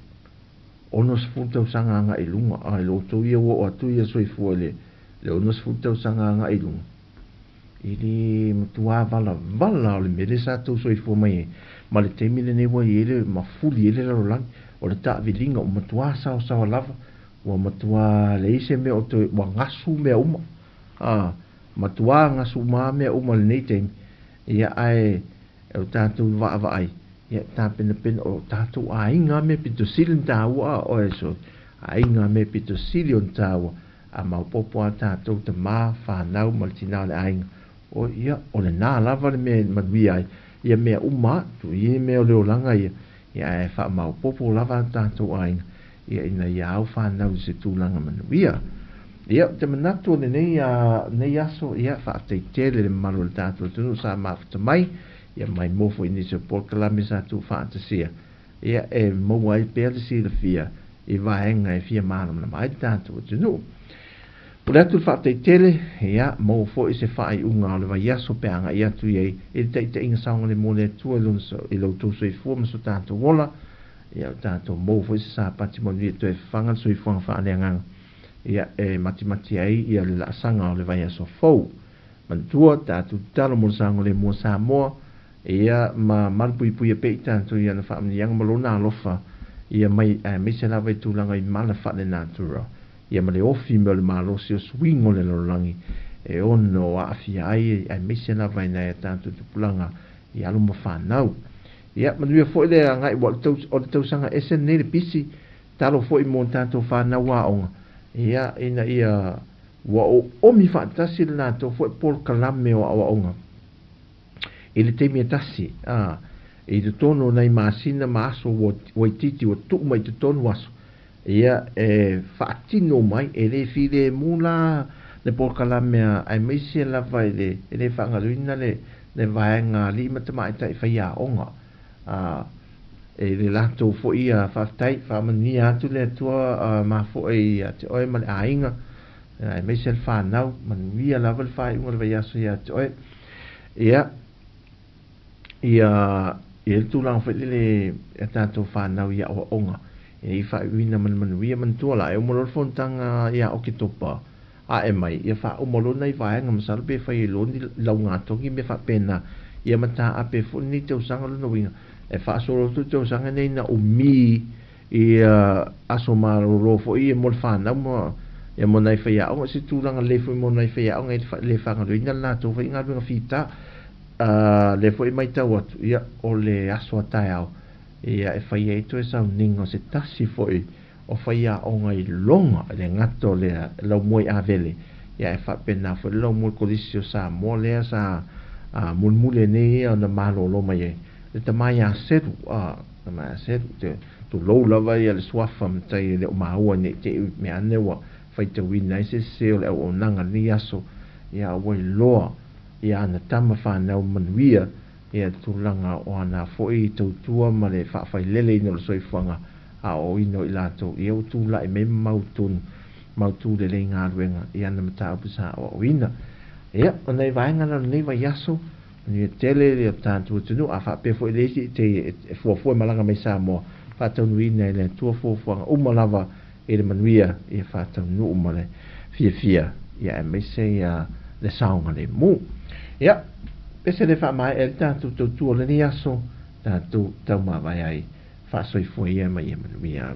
60 tausaga agai i luga, a, i lo outou ia ua oo atu ia soifua i le, le 60 tausaga agai i luga, I le matua valavala o le mea lea sa tou soifua mai ai, ma le taimi lenei ua i ai le mafuli ai le lalolagi, o le taaviliga ua matua saosaoa lava, ua matua leai se mea o toe, ua gasu mea uma, a, matua gasu uma lava mea uma i lenei taimi, ia, ae o tatou vaavaai, ia, tapenapena, o tatou aiga lava mea pito sili ona taua, a, oe, so, aiga lava mea pito sili ona taua, A maopoopo a tatou tama, fanau ma le tina o le aiga, o ia, o lena lava le mea e manuia ai ia mea uma atu, i mea o le olaga ia, ia ae faamaopoopo lava a tatou aiga, ia ina ia au fanau i se tulaga manuia. Ia, ou te manatu o lenei, a, lenei aso, ia, faafetai tele le mamalu o le tatou atunuu sa mafuta mai, ia maimoa foi i nisi o polokalame sa tuufaatasia. Ia, e maua ai pea le silafia i vaega e fia malamalama ai le tatou atunuu. Pule atu le faafetai tele, ia, maua foi se faaiuga o le vaiaso pe a agai atu i ai i le taitaiga saogalemu a le Atua i lona i lo outou soifua ma so tatou ola, ia, o tatou maua foi se sapati manuia e toe fafaga le soifuaga faaleagaga, ia, e matimati ai ia le laasaga o le vaiaso fou. Manatua, tatou tatalo mo le saogalemu o Samoa, Ia, ma malupuipuia pea i tatou i ana faamanuiaga ma Lona alofa, ia mai, aemaise lava i tulaga i mala faalenatura, ia ma le ofi mea o le malosi o suiga o le lalolagi e ono aafia ai, aemaise lava i nai a tatou tupulaga i alo ma fanau. Ia, manuia foi le agai, ua o le tausaga ese lenei le pisi, talo foi mo tatou fanau aoga, ia, ina ia ua oomi faatasi le latou foi polokalame o aoaoga. I le taimi e tasi, ā, i totonu o nai masina ma aso ua, ua itiiti ua tuu mai i totonu aso, ia, e faatino mai, e le filemu la le polokalame a, aemaise lava i le, e le faagaloina le, le vaega alii ma tamaitai faiaoga, ā, e le latou foi ia faafetai, faamanuia atu le Atua, ā, mafoe ia te oe ma le aiga, aemaise le fanau, manuia lava le faaiuga o le vaiaso ia te oe. Ia, ia, ia le tulaga foi lele ia tatou fanau i aoaoga, ina ia faaiuina ma le manuia, manatua la, e uma loa le fonotaga ia Oketopa, ae mai, ia faauma loa nai vaega, masalo pe fai ai loa ni laugatogi mea faapena, ia ma taape foi lenei tausaga, lona uiga, e faasolo atu le tausaga lenei na umi Ia aso malolo foi ia mo le fanau ma ia mo nai faiaoga, se tulaga lelei foi mo nai faiaoga i le faagaloina le latou foi galuega fita. A lea foi e matau atu, ia o le aso a taeao, ia e fai ai toe sauniga o se tasi foi o faiaoga i loga i le gata o le laumua i Avele, ia e faapena foi le laumua i le Kolisi o Samoa lea sa mulimuli ai nei ia ona malolo mai ai le tama ia Seru, a tama ia Seru, te tulou lava ia le suafa matai e le o maua nei te i mea ane ua faitauina ai se sese o le auaunaga i lenei aso, ia ua iloa ia ana tama fanau manuia ia tulaga o ana foi tautua ma le faafaileleina o le soifuaga aoaoina o i latou ia ua tulai mai ma mautonu mautu lelei galuega i ana mataupu sa aoaoina. Ia, o nai vaega na o lenei vaiaso, Manuia tele le tatou atunuu, a faapea foi le isi te e fuafua e malaga mai Samoa, faataunuuina e le Atua fuafuaga uma lava i le manuia ia faataunuu ma le fiafia ia aemaise ia le saogalemu. Ia, pe se le faamaea le tatou tautua o lenei aso, tatou taumavae ai, faasoifua ia ma ia manuia.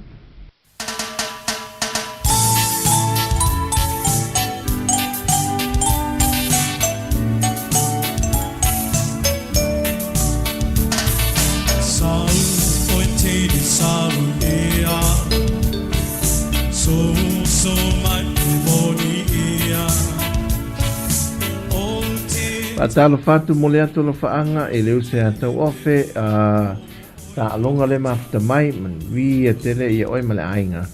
Faatalofa atu mo le atu alofaaga e le use a tauofe a taaloga le mafuta mai manuia tele ia oe ma le aiga.